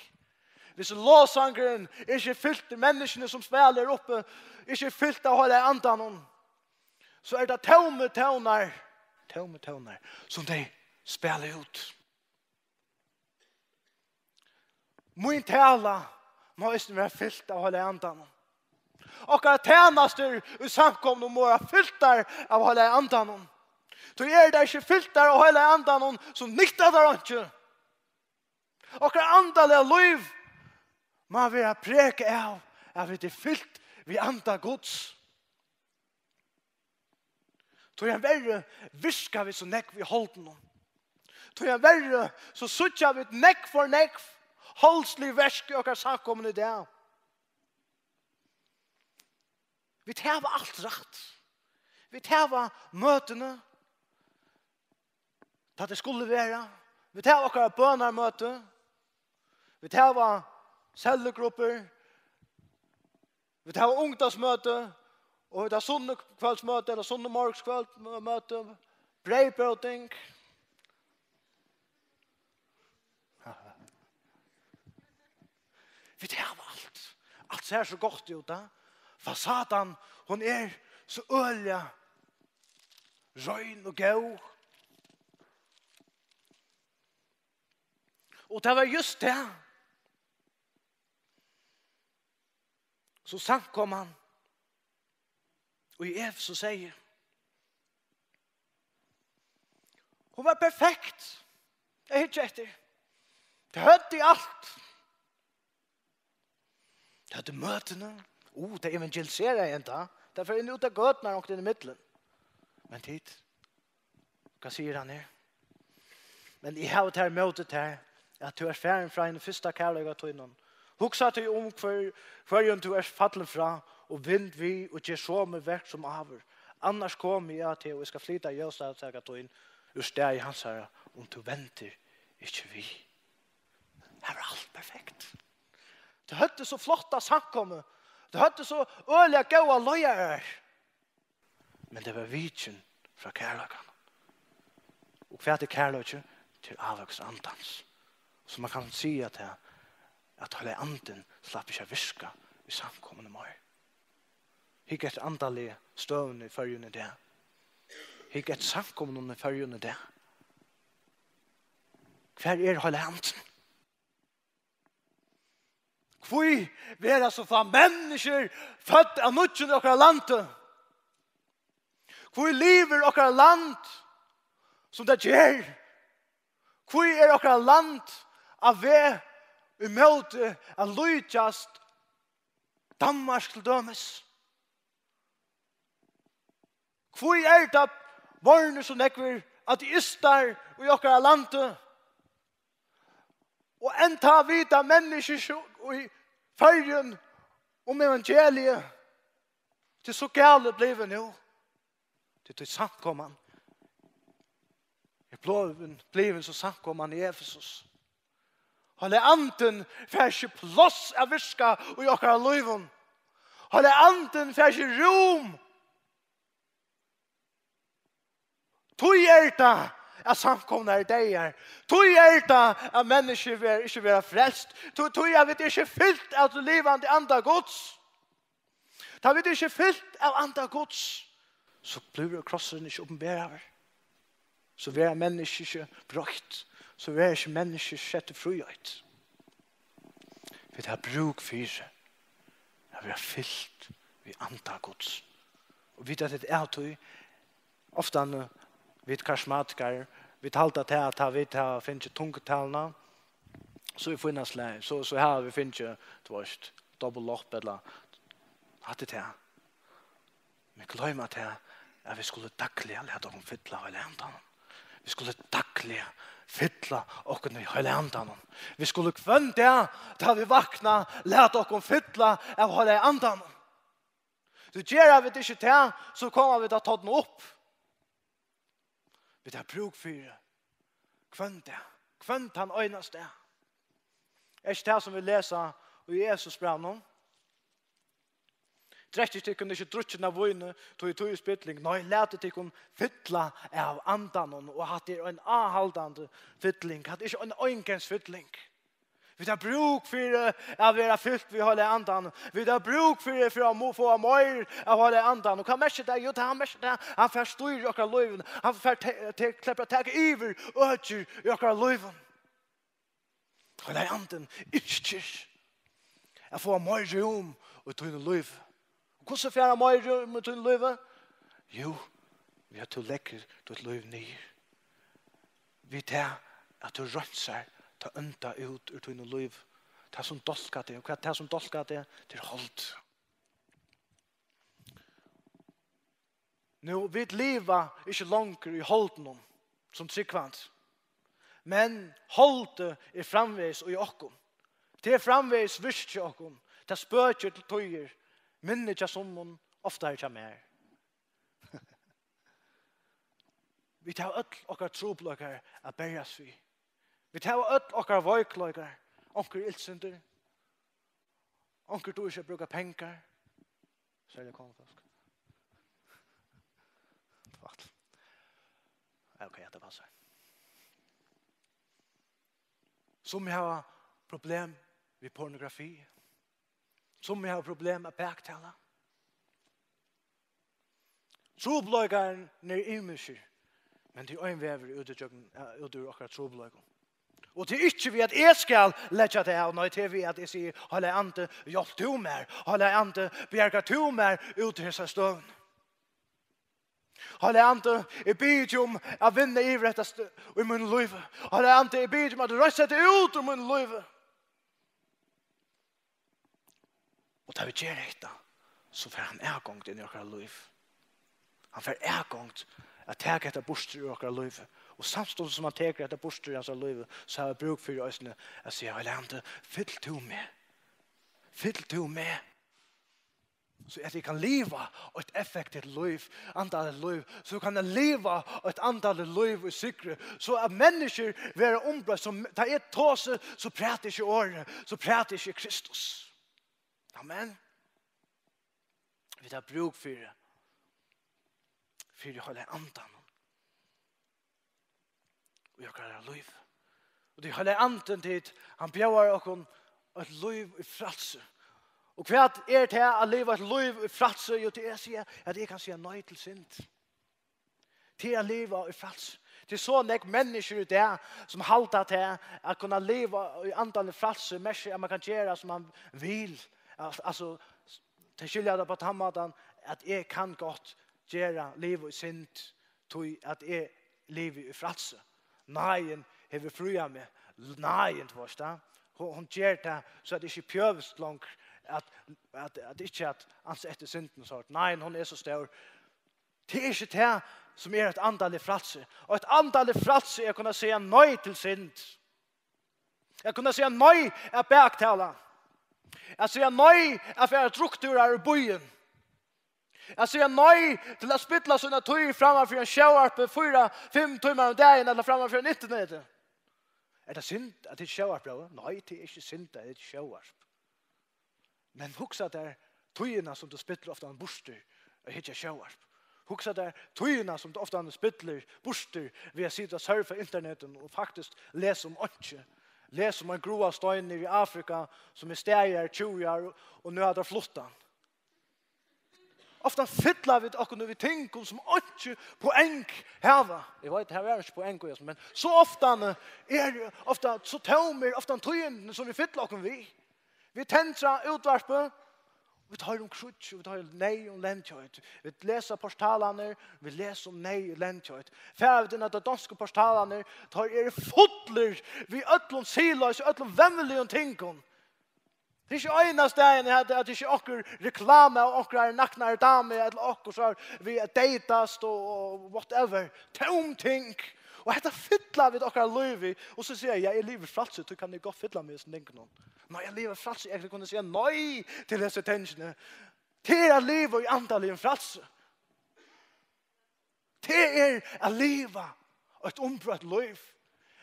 Hvis lovsangurin er ikki fylt í menniskjuni, sum spælir uppi, er ikki fylt av Heilaga Andanum, so er tað tómir tónar, tómir tónar, sum tey spæla út. Mín tala má eisini vera fylt av Heilaga Andanum. Okkara tænastur í samkomuni mugu vera fyltar av Heilaga Andanum. Tí eru tær ikki fyltar av Heilaga Andanum, so nyttar tær einki. Okkara andaliga lív má vera prekað av at vit eru fylt við Anda Guds. Tí hann verri virka vit so nógv í holdinum. Tí hann verri, so síggja vit nógv for nógv holdslig verk í okkara samkomuni í dag. Vit hava alt rætt. Vit hava møtini, tá tey skulu vera. Vit hava okkara bønarmøti. Vit hava sellugruppur. Vit hava ungdómsmøti. Og vit hava sunnukvøldsmøti, ella sunnumorgunskvøldmøti. Breyðbróting. Vit hava alt. Alt sær so gott út, ha? Fasadan, hon er so øgiliga rein og góð. Og tað var júst tað, so samkoman í Efesus segði. Hon var perfekt. Eg hyggi eftir. Tey høvdu alt. Tey høvdu møtini. Uh, tey evangeliseraðu enda. Tey fóru inn út á gøturnar, onkur inn í millum. Men tit, hvat sigur hann her? Men eg havi tað ímóti tær, at tú ert farin frá hinum fyrsta kærleika tínum. Hugsa tí um, hvør, hvørjum tú ert fallin frá, og vend við og ger somu verk sum áður. Annars komi eg á teg, og eg skal flyta ljósastaka tín úr staði hansara, um tú vendir ikki við. Her var alt perfekt. Tey høvdu so flotta samkomu. Tey høvdu so øgiliga góðar leiðarar. Men tey vóru vikin frá kærleikanum. Og hvat er kærleiki? Til ávøkst Andans. So man kann siga tað, at Heilagi Andin slapp ikki at virka í samkomuni meir. Hygg eftir andaligu støðuni í Føroyum í dag. Hygg eftir samkomunum í Føroyum í dag. Hvar er Heilagi Andin? Hví verða so fá menniskjur fødd av nýggjum í okkara landi? Hví livir okkara land sum tað ger? Hví er okkara land á veg ímóti at líkjast Danmark til dømis? Hví er tað vorðnir so nógvir ateistar í okkara landi? Og enntá vita menniskjur so í Føroyum um evangeliið. Tað er so galið blivið nú. Tað er tí samkoman er blivin, blivin so samkoman í Efesus. Heilagi Andin fær ikki pláss at virka í okkara lívum. Heilagi Andin fær ikki rúm. Tí er tað, at samkomurnar eru deyðar. Tí er tað, at menniskjur ver-, ikki verða frelst. Tí, tí at vit eru ikki fylt av tí livandi Anda Guds. Tá vit eru ikki fylt av Anda Guds, so blívur krossurin ikki opinberaður. So verða menniskju ikki broytt. So verða ikki menniskju sett í fríheit. Vit hava brúk fyri at vera fylt við Anda Guds. Og vit, at tað er av tí, ofta, eh, vit karismatikarar, vit halda til at tá vit hava fingið tungutaluna, so er fínasta lagi, so, so hava vit fingið, tú veist, double up, ella hatta er tað. Men gloyma tað, at vit skulu dagliga lata okkum fylla av Heilaga Andanum. Vit skulu dagliga fylla okkum í Heilaga Andanum. Vit skulu hvønn dag, tá vit vakna, lata okkum fylla av Heilaga Andanum. So gera vit ikki tað, so koma vit at torna upp. Vit hava brúk fyri hvønn dag, hvønn tann einasta dag. Er ikki tað, sum vit lesa í Efesusbrævinum? Drekkið tykkum ikki drukkin av víni, tí, tí er spilling. Nei, latið tykkum fylla av Andanum, og hatta er ein áhaldandi fylling. Hatta er ikki ein eingangsfylling. Vit hava brúk fyri at vera fylt við Heilaga Andan. Vit hava brúk fyri, fyri at mo-, fáa meir av Heilaga Andan. Og hvat merkir tað? Jú, tað hann merkir tað. Hann fær stýr í okkara lív. Hann fær te-, te-, sleppur at taka yvir økir í okkara lív. Heilagi Andin yrkir at fáa meir rúm í tínum lívi. Og hvussu fær hann meir rúm í tínum lívi? Jú, við at tú leggur títt lív niður. Við tað at tú reinsar tað ónda út úr tínum lívi. Tað sum dálkar teg, og hvat tað sum dálkar teg, tað er hold. Nú, vit liva ikki longur í holdinum sum trúgvandi, men holdið er framvegis í okkum. Tað er framvegis virki í okkum. Tað spøkir til tíðir, minni hjá summum, oftari hjá mær. Vit hava øll okkara trupulleikar at berjast við. Vit hava øll okkara veikleikar. Onkur er illsintur. Onkur dugir ikki at brúka pengar. Serliga konufólk. Tvætl. Ja, ok, ja, tað passar. Summi hava problem við pornografi. Summi hava problem at baktala. Trupulleikarnir eru ymiskir, men tað er ein vegur út ígjøgnum, eh, út úr okkara trupulleikum. Og tað er ikki við, at eg skal leggja tað av, nei, tað er við, at eg sigi: Heilagi Andi, hjálp tú mær. Heilagi Andi, bjarga tú mær út úr hesa støðuna. Heilagi Andi, eg biði teg um at vinna yvir hetta støð í mínum lívi. Heilagi Andi, eg biði teg um at reinsa tað út úr mínum lívi. Og tá vit gera hetta, so fær hann atgongd inn í okkara lív. Hann fær atgongd at taka hetta burtur úr okkara lív. Og samstundis sum hann tekur hetta burtur úr hansara lívi, so hava vit brúk fyri eisini at siga: Heilagi Andi, fyll tú meg. Fyll tú meg. So at eg kann liva eitt effektivt lív, andaligt lív. So kann eg liva eitt andaligt lív í sigri. So at menniskjur verða umbroytt. So tá eg tosi, so prati eg ikki orðið, so prati eg ikki Kristus. Amen. Vit hava brúk fyri, fyri Heilaga Andanum í okkara lív. Og tí Heilagi Andin, tit, hann bjóðar okkum eitt lív í frælsi. Og hvat er tað at liva eitt lív í frælsi? Jú, tað er at siga, at eg kann siga nei til synd. Tað er at liva í frælsi. Tað er so nógv menniskjur í dag, sum halda, at tað at kunna liva í andaligum frælsi merkir, at man kann gera, sum man vil. Al-, altso, tey skilja tað á tann mátan, at eg kann gott gera, liva í synd, tí at eg livi í frælsi. Náðin hevur fríað meg. Náðin, tú veist tað. Hon, hon ger tað, so at eg ikki pjøvist longur, at, at, at ikki at ansa eftir syndini og sovorðið. Náðin, hon er so stór. Tað er ikki tað, sum er eitt andaligt frælsi. Og eitt andaligt frælsi er at kunna siga nei til synd. At kunna siga nei at baktala. At siga nei at fara drukknur í býin. At siga nei til at spilla sína tíð framman fyri ein sjónvarpi fýra, fimm tímar um dagin ella framman fyri ein interneti. Er tað synd at hyggja sjónvarp, bróðir? Nei, tað er ikki synd at hyggja sjónvarp. Men hugsa tær tíðina, sum tú spillir ofta burtur at hyggja sjónvarp. Hugsa tær tíðina, sum tú ofta spillir burtur við at sita og surfa internetinum og faktiskt lesa um einki. Lesa um ein gráan stein niðri í Afrika, sum er staðið har tjúgu ár og, og nú hava teir flutt hann. Ofta fylla vit okkum við tingum, sum einki poeng hava. Eg veit, her er ikki poeng í hesum, men so ofta er ofta so tómir, ofta tíðindini, sum vit fylla okkum við. Vit tendra útvarpið, vit hoyra um kríggj, vit hoyra um neyð og elendikheit. Vit lesa portalarnar, vit lesa um neyð og elendikheit. Fara vit inn á teir donsku portalarnar, teir eru fullir við øllum siðloysi, øllum vemmiligum tingum. Tað er ikki einastaðni at, at tað ikki er onkur reklama av onkrari naknari damu ella okkurt, so er við at deytast og, og whatever. Tóm ting. Og hetta fylla vit okkara lív við. Og so siga eg, ja, eg livi í frælsi, tí kann eg gott fylla meg við hesum tingunum. Nei, eg livi í frælsi, eg skal kunna siga nei til hesi tingini. Tað er at liva í andaligum frælsi. Tað er at liva eitt umbroytt lív.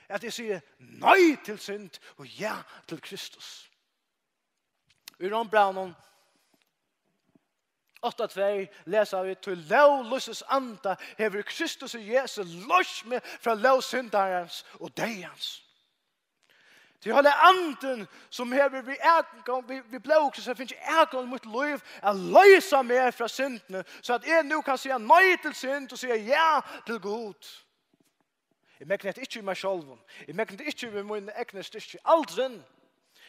At eg sigi nei til synd og ja til Kristus. Í Rómbrævinum átta tvey lesa vit: "Tí lóg lívsins anda hevur í Kristusi Jesu loyst meg frá lóg syndarans og deyðans." Tí heilagi andin, sum hevur við atgongd, við, við blóði Kristi fingið atgongd í mítt lív, at loysa meg frá syndini, so at eg nú kann siga nei til synd og siga ja til Gud. Eg megni hetta ikki við mær sjálvum. Eg megni tað ikki við míni egnu styrki. Aldrin.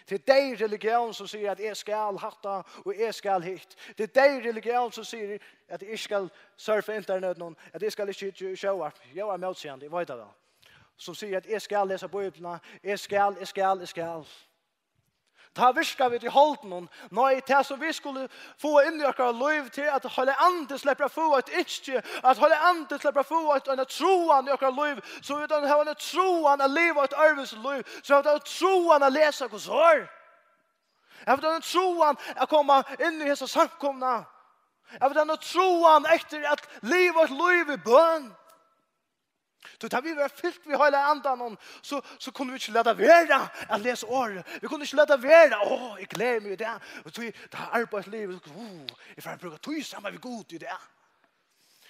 Tað er deyð religión sum sigur at eg skal hatta og eg skal hitt. Tað er deyð religión sum sigur at eg ikki skal surfa internetinum, at eg skal ikki hyggja í sjónvarp. Eg eri mótsigandi, eg veit tað væl. Sum sigur at eg skal lesa Bíbliuna, eg skal, eg skal, eg skal. Tá virka vit í holdinum. Nei, tað sum vit skulu fáa inn í okkara lív, til at heilagi andin sleppur at fáa eitt ynski, at heilagi andin sleppur at fáa eitt, eina tráan í okkara lív, so vit hava eina tráan at liva eitt øðrvísi lív, so vit hava eina tráan at lesa Guds orð. At vit hava eina tráan at koma inn í hesa samkomuna. At vit hava eina tráan eftir at liva eitt lív í bøn. Tí tá vit verða fylt við heilaga andanum, so, so kunnu vit ikki lata vera at lesa orðið. Vit kunnu ikki lata vera, "Ó, eg gleði meg í dag." Og tí, tá arbeiðslívið, "Ó, eg fari at brúka tíð saman við Gud í dag."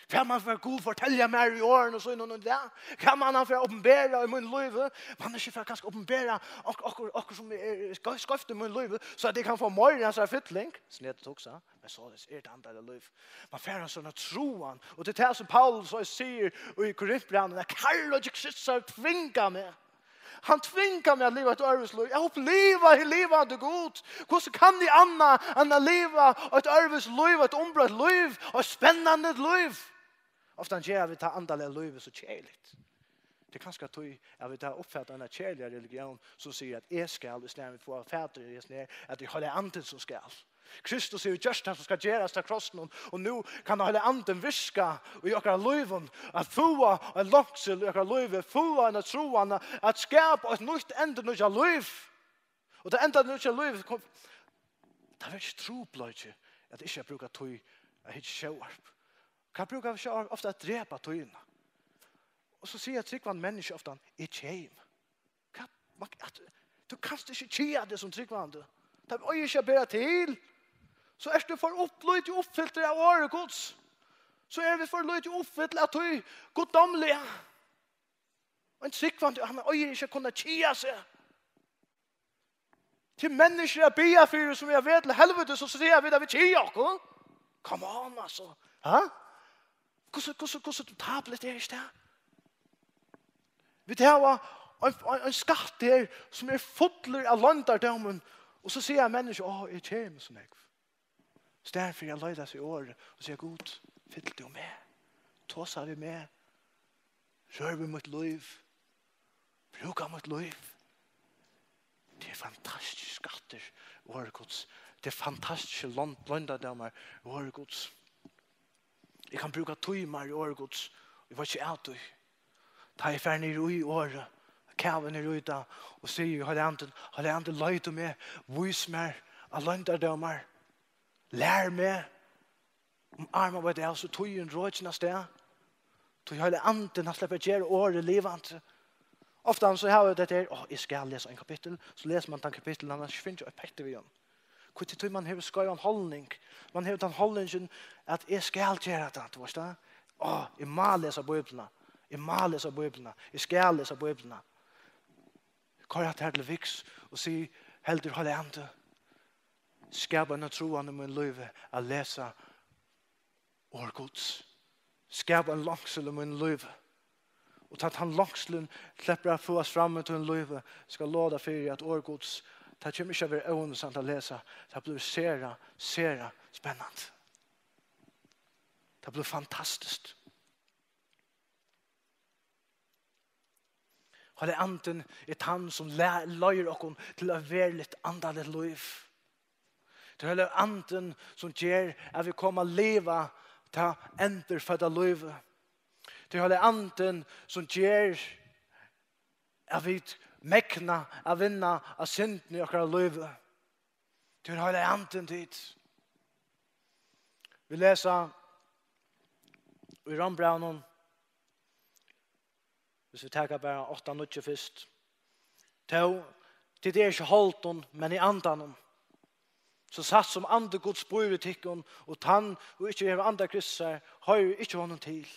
Hvat man fær Gud fortelja mær í orðinum sínum í dag? Hvat man hann fær opinbera í mín lívi? Man ikki fær kanska opinbera ok-, ok-, okkurt sum er, er skeivt, skeivt í mín lívi, so at eg kann fáa meira av hansara fylling? Snedigt hugsað. Men soleiðis er tað andaligt lív. Man fær ein sånn tráan. Og tað er tað sum Paulus so sigur í Korintbrævinum, at kærleiki Krists har tvingar meg. Hann tvingar meg at liva eitt øðrvísi lív. Eg upplivi hin livandi Gud. Hvussu kann eg annað enn at liva eitt øðrvísi lív, eitt umbroytt lív, eitt spennandi lív? Ofta gera vit tað andaliga lívið so keðiligt. Tað er kanska tí, at vit hava uppfatað eina keðiliga religión, sum sigur, at eg skal, í staðin fyri at fáa fatur í hesum her, at tað er heilagi andin, sum skal. Kristus hevur gjørt tað, sum skal gerast á krossinum, og nú kann heilagi andin virka í okkara lívum, at fáa ein longsul í okkara lívi, fáa eina tráan, at skapa eitt nýtt, endurnýggjað lív. Og tað endurnýggjaða lívið kom, tað verður ikki trupulleiki, at ikki at brúka tíð at hyggja sjónvarp. Hvat brúka vit sjónvarp? Ofta at drepa tíðina. Og so siga trúgvandi menniskju ofta, "Eg keði meg." Hvat? Man, at, tú kanst ikki keða teg sum trúgvandi. Tað eigur ikki at bera til. So ert tú for upp-, lítið uppfyltur av orði Guds. So eru vit for lítið uppfylt av tí guddómliga. Ein trúgvandi, hann eigur ikki at kunna keða seg. Til menniskjur at biðja fyri, sum eru á veg til helvitis, so siga vit, at vit keða okkum. Come on, altso. Ha? Hvussu, hvussu, hvussu tablet er ikki tað? Vit hava ein, ein, ein skatt her, sum er fullur av loyndardómum, og so sigur ein menniskja: «Á, eg kemi so nógv.» Staðin fyri at leita seg í orðið og siga: «Gud, fyll tú meg. Tosa við meg. Rør við mítt lív. Brúka mítt lív.» Tað er fantastiskur skattur í orði Guds. Tað er fantastiskur loynd-, loyndardómur í orði Guds. Eg kann brúka tímar í orði Guds. Eg veit ikki av tí. Tá eg fari niður í orðið, kavi niður í tað og sigi: «Heilagi Andi, Heilagi Andi, leit um meg, vís mær á loyndardómar, lær meg.» Um áðrenn man veit av, so er tíðin rokin av stað. Tí Heilagi Andin, hann sleppur at gera orðið livandi. Ofta so hava vit hetta her: «Á, eg skal lesa ein kapittul.» So lesur man tann kapittul, hann hevur ikki fingið eitt petti við honum. Hví? Tí man hevur skeivan haldning. Man hevur tann haldningin, at eg skal gera tað, tú veitst tað. Á, eg má lesa Bíbliuna. Eg má lesa Bíbliuna. Eg skal lesa Bíbliuna. Koyr hatta her til viks og sig: «Heldur, Heilagi Andi, skapa eina tráan í mín lívi at lesa orð Guds. Skapa ein longsul í mín lívi.» Og tá tann longsulin sleppur at fáast fram í tín lívi, skal lova tær fyri, at orð Guds, tað kemur ikki at vera óinteressant at lesa. Tað blívur sera, sera spennandi. Tað blívur fantastiskt. Heilagi Andin er tann, sum le-, leiðir okkum til eitt veruligt andaligt lív. Tað er Heilagi Andin, sum ger, at vit koma at liva tað endurfødda lívið. Tað er Heilagi Andin, sum ger, at vit megna at vinna av syndini í okkara lívi. Tað er Heilagi Andin, tit. Vit lesa í Rómbrævinum, hvis vit taka bara átta níggju fyrst: «Tó, tit eru ikki í holdinum, men í andanum. So satt sum andi Guds býr í tykkum, og tann, ið ikki hevur anda Krists, hoyrir ikki honum til.»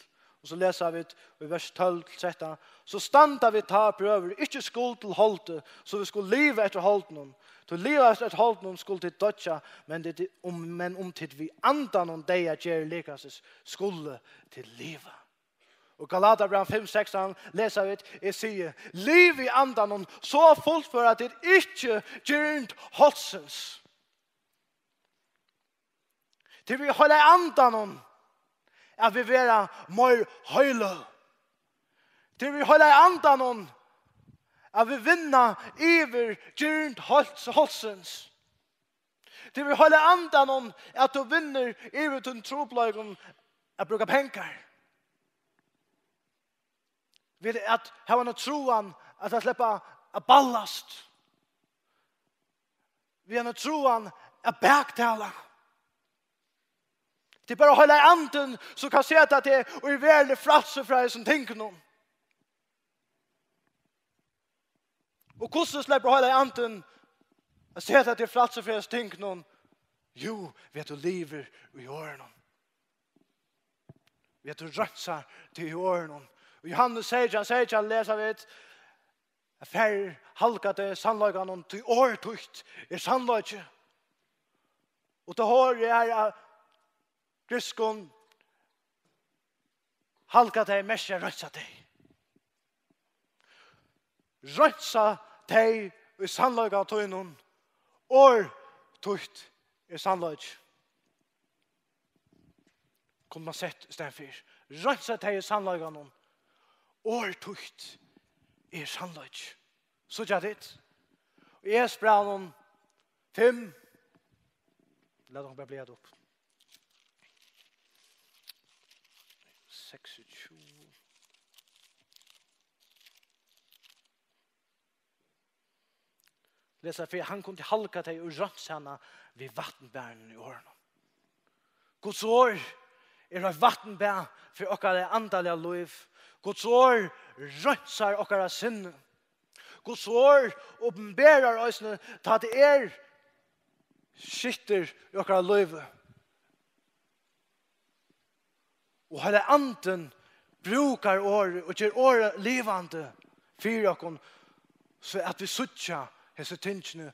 Og so lesa vit í vers tólv til trettan: «So standa vit tá, brøður, ikki í skuld til holdið, so vit skulu liva eftir holdinum. Tí liva eftir holdinum skulu tit doyggja, men tit, um, men um tit við andanum deyða gera likamsins, skulu tit liva.» Og Galatarabrævinum fimm sekstan lesa vit: «Eg sigi: Liv í andanum, so fullføra tit ikki girnd holdsins.» Tað er við Heilaga Andanum, at vit verða meir heiløg. Tað er við Heilaga Andanum, at vit vinna yvir girnd holds-, holdsins. Tað er við Heilaga Andanum, at tú vinnur yvir tínum trupulleikum at brúka pengar. Við at hava eina trúan at, at sleppa at ballast. Við eina trúan at baktala. Tað er bara Heilagi Andin, sum kann seta teg í verulig frælsi frá hesum tingunum. Og hvussu sleppur Heilagi Andin at seta teg í frælsi frá hesum tingunum? Jú, við at tú livir í orðinum. Við at tú reinsar teg í orðinum. Og Jóhannes seytjan seytjan lesa vit: «Faðir, halga tey í sannleikanum, tí orð títt er sannleiki.» Og tað orðið er á grikskum: halga tey, merkir at reinsa tey. Reinsa tey í sannleika tínum, orð títt er sannleiki. Kundi man sett í staðin fyri: reinsa tey í sannleikanum, orð títt er sannleiki. Síggja tit? Og Efesusbrævinum fimm, lat okkum bara blaða upp. Seksogtjúgu. Lesa: «Fyri hann kundi halga tey og reinsa hana við vatnbaðinum í orðinum.» Guds orð er eitt vatnbað fyri okkara andaliga lív. Guds orð reinsar okkara sinni. Guds orð opinberar eisini, tá tað er skittur í okkara lívi. Og Heilagi Andin brúkar orðið og ger orðið livandi fyri okkum, so at vit síggja hesi tingini.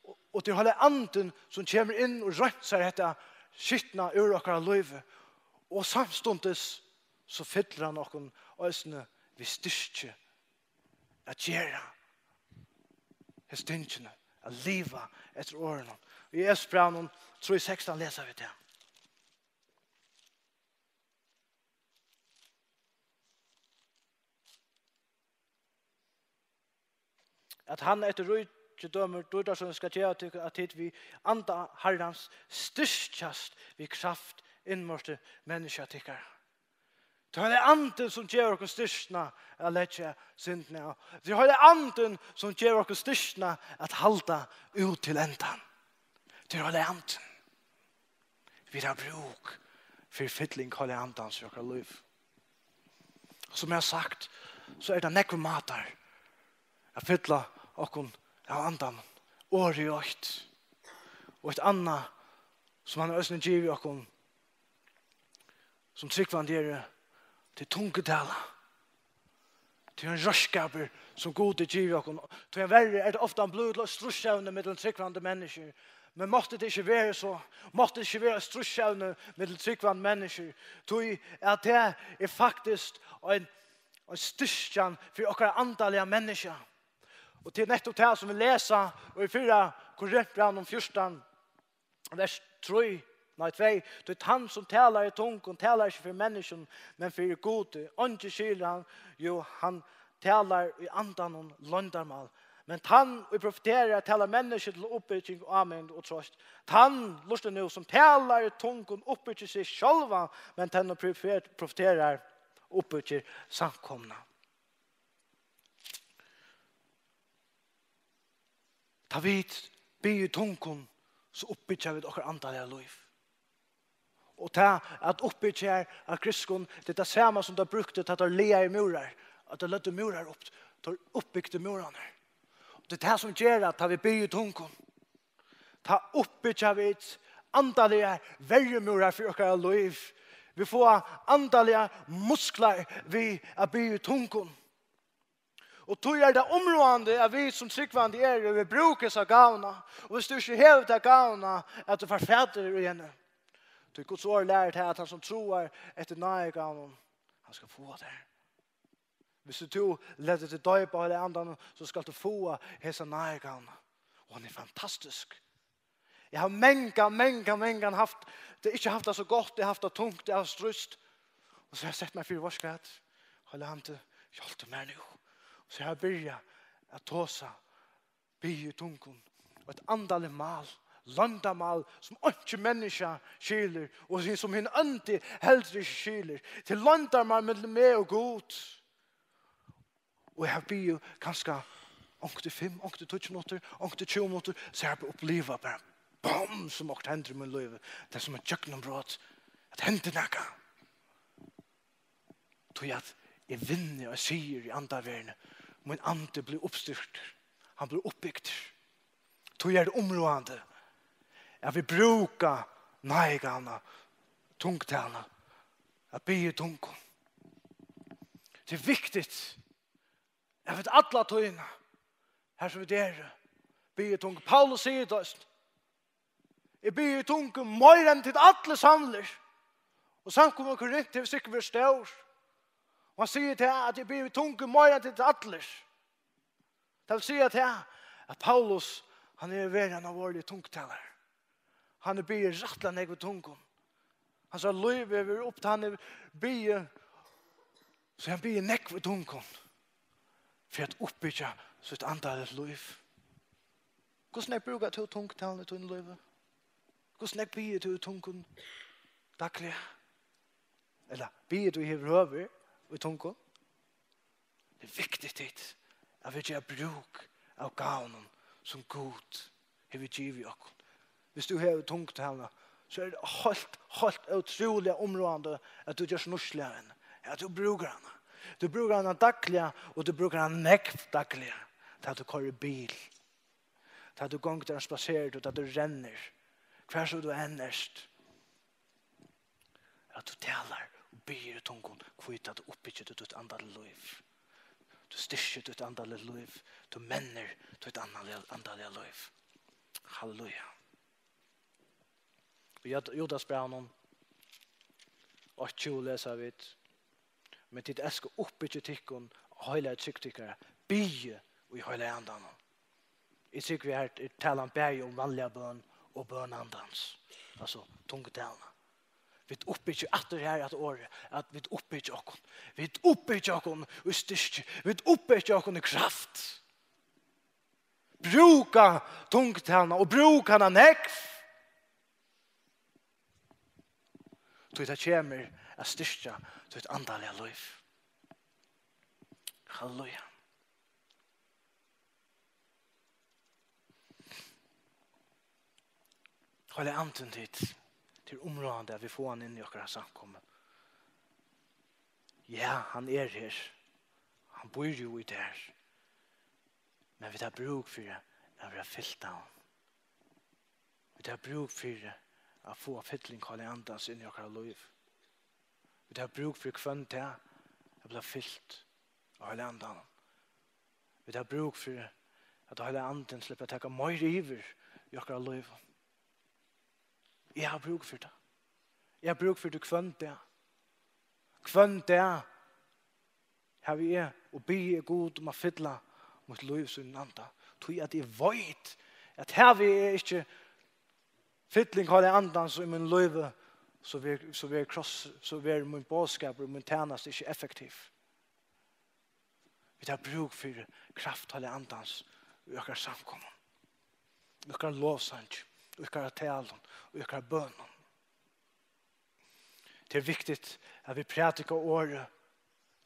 Og, og tað er Heilagi Andin, sum kemur inn og reinsar hetta skitna úr okkara lívi. Og samstundis so fyllir hann okkum eisini við styrki. at gera hesi tingini, at liva eftir orðunum. Í Efesusbrævinum trý sekstan lesa vit tað. At hann eftir ríkidømi dýrdarins skal geva tykkum, at tit við anda Harrans styrkjast við kraft innvortis í menniskja tykkara. Tað er Andin, sum gevur okkum styrkina at leggja syndina av. Tað er Andin, sum gevur okkum styrkina at halda út til endan. Tað er Andin. Vit hava brúk fyri fylling Heilaga Andans í okkara lív. Og sum eg havi sagt, so eru tað nógvir mátar at fylla okkum av Andanum. Orðið er eitt. Og eitt annað, sum hann eisini gevur okkum, sum trúgvandi eru, tað er tungutala. Tað er ein reiðskapur, sum Gud hevur givið okkum. Tí verri er tað ofta, hann blívur til eitt stríðsevni millum trúgvandi menniskju. Men mátti tað ikki verið so? Mátti tað ikki verið eitt stríðsevni millum trúgvandi menniskju? Tí at tað er faktiskt ein, ein styrkjan fyri okkara andaliga menniskja. Og tað er nettupp tað, sum vit lesa í fyrra Korintbrævinum fjúrtan, vers trý, nei, tvey: Tí tann, sum talar í tungum, talar ikki fyri menniskjum, men fyri Gudi. Eingin skilur hann, jú, hann talar í andanum loyndarmál. Men tann, ið profeterar, talar menniskju til uppbygging og áminning og troyst. Tann, lurta nú, sum talar í tungum, uppbyggir seg sjálvan, men tann, ið profet-, profeterar, uppbyggir samkomuna. Tá vit biðja í tungum, so uppbyggja vit okkara andaliga lív. Og tað at uppbyggja her av grikskum, tað er tað sama sum teir brúktu, tá teir lagaðu múrar, at teir løgdu múrar upp, teir uppbygdu múrarnar. Og tað er tað sum ger at tá vit biðja í tungum, tá uppbyggja vit andaligar verjumúrar fyri okkara lív. Vit fáa andaligar musklar við at biðja í tungum. Og tí er tað umráðandi, at vit sum trúgvandi eru, vit brúka hesa gávuna. Og viss tú ikki hevur ta gávuna, at tú fært fatur í henni. Tí Guds orð lærir tað, at hann sum tráar eftir náðigávunum, hann skal fáa tær. Viss tú letur teg doypa av Heilaga Andanum, so skalt tú fáa hesa náðigávuna. Og hon er fantastisk. Eg havi mangan, mangan, mangan havt, tað ikki havt tað so gott, eg havi havt tað tungt, eg havi stríðst. Og so havi eg sett meg fyri, veitst tú hvat? Heilagi Andi, hjálp mær nú. Og so havi eg byrjað at tosa, biðja í tungum. Og eitt andaligt mál, loyndarmál, sum einki menniskja skilir, og sum hin andi heldur ikki skilir. Til loyndarmál millum meg og Gud. Og eg havi biðið kanska onkuntíð fimm, onkuntíð tíggju minuttir, onkuntíð tjúgu minuttir, so havi eg bara upplivað bara, bam, sum okkurt hendir í mínum lívi. Tað er sum eitt gjøgnumbrot, at hendir nakað. Tí at eg vinni ein sigur í andaverðini. Mín andi blívur uppstyrktur, hann blívur uppbygdur. Tí er tað umráðandi, at vit brúka náðigávuna, tungutaluna, at biðja í tungum. Tað er viktigt, at vit alla tíðina, har sum vit eru, biðja í tungum. Paulus sigur tað eisini: Eg biði í tungum meira enn tit allir samlir. Og samkoman í Korint hevur sikkurt verið stór. Og hann sigur tað, at eg biði í tungum meira enn tit allir. Tað vil siga tað, at Paulus, hann hevur verið ein alvorligur tungutalari. Hann hevur biðið rættiliga nógv í tungum. Hansara lív hevur verið upptikið, hann hevur biðið, so hann biður nógv í tungum fyri at uppbyggja sítt andaligt lív. Hvussu nógv brúkar tú tungutaluna í tínum lívi? Hvussu nógv biður tú í tungum dagliga? Ella biður tú yvirhøvur í tungum? Tað er viktigt, tit, at vit gera brúk av gávunum, sum Gud hevur givið okkum. Viss tú hevur tungutaluna, so er tað heilt, heilt ótrúliga umráðandi, at tú gert nýtslu av henni, at tú brúkar hana. Tú brúkar hana dagliga, og tú brúkar hana nógv dagliga, tá tú koyrir bil, tá tú gongur ein spasertur, tá tú rennur, hvar so tú enn ert. At tú talar og biður í tungum, hví at tú uppbyggir títt andaliga lív. Tú styrkir títt andaliga lív. Tú mennir títt andaliga, andaliga lív. Halleluja. Og í Jud-, Judasbrævinum átta tjúgu lesa vit: Men tit skal uppbyggja tykkum á heilagari trúgv tykkara, biðið í heilaga andanum. Eg trúgvi, her er talan bæði um vanliga bøn og bøn andans, altso tungutalna. Vit uppbyggja, aftur her at orðið, at vit uppbyggja okkum. Vit uppbyggja okkum í styrki, vit uppbyggja okkum í kraft. Brúka tungutalna og brúka hana nógv. Tí tað kemur at styrkja títt andaliga lív. Halleluja. Heilagi Andin, tit, tað er umráðandi at vit fáa hann inn í okkara samkomu. Ja, hann er her. Hann býr jú í tær. Men vit hava brúk fyri at vera fylt av honum. Vit hava brúk fyri at fáa fylling Heilaga Andans inn í okkara lív. Vit hava brúk fyri hvønn dag at blíva fylt av Heilaga Andanum. Vit hava brúk fyri, at Heilagi Andin sleppur at taka meira yvir í okkara lív. Eg havi brúk fyri tað. Eg havi brúk fyri tað hvønn dag. Hvønn dag havi eg og biði eg Gud um at fylla mítt lív við sínum anda. Tí at eg veit, at havi eg ikki fylling Heilaga Andans í mínum lívi, so verður, so verður kross, so verður mín boðskapur og mín tænasta ikki effektiv. Vit hava brúk fyri kraft Heilaga Andans í okkara samkomum, í okkara lovsangi, í okkara talum, í okkara bønum. Tað er viktigt, at vit prædika orðið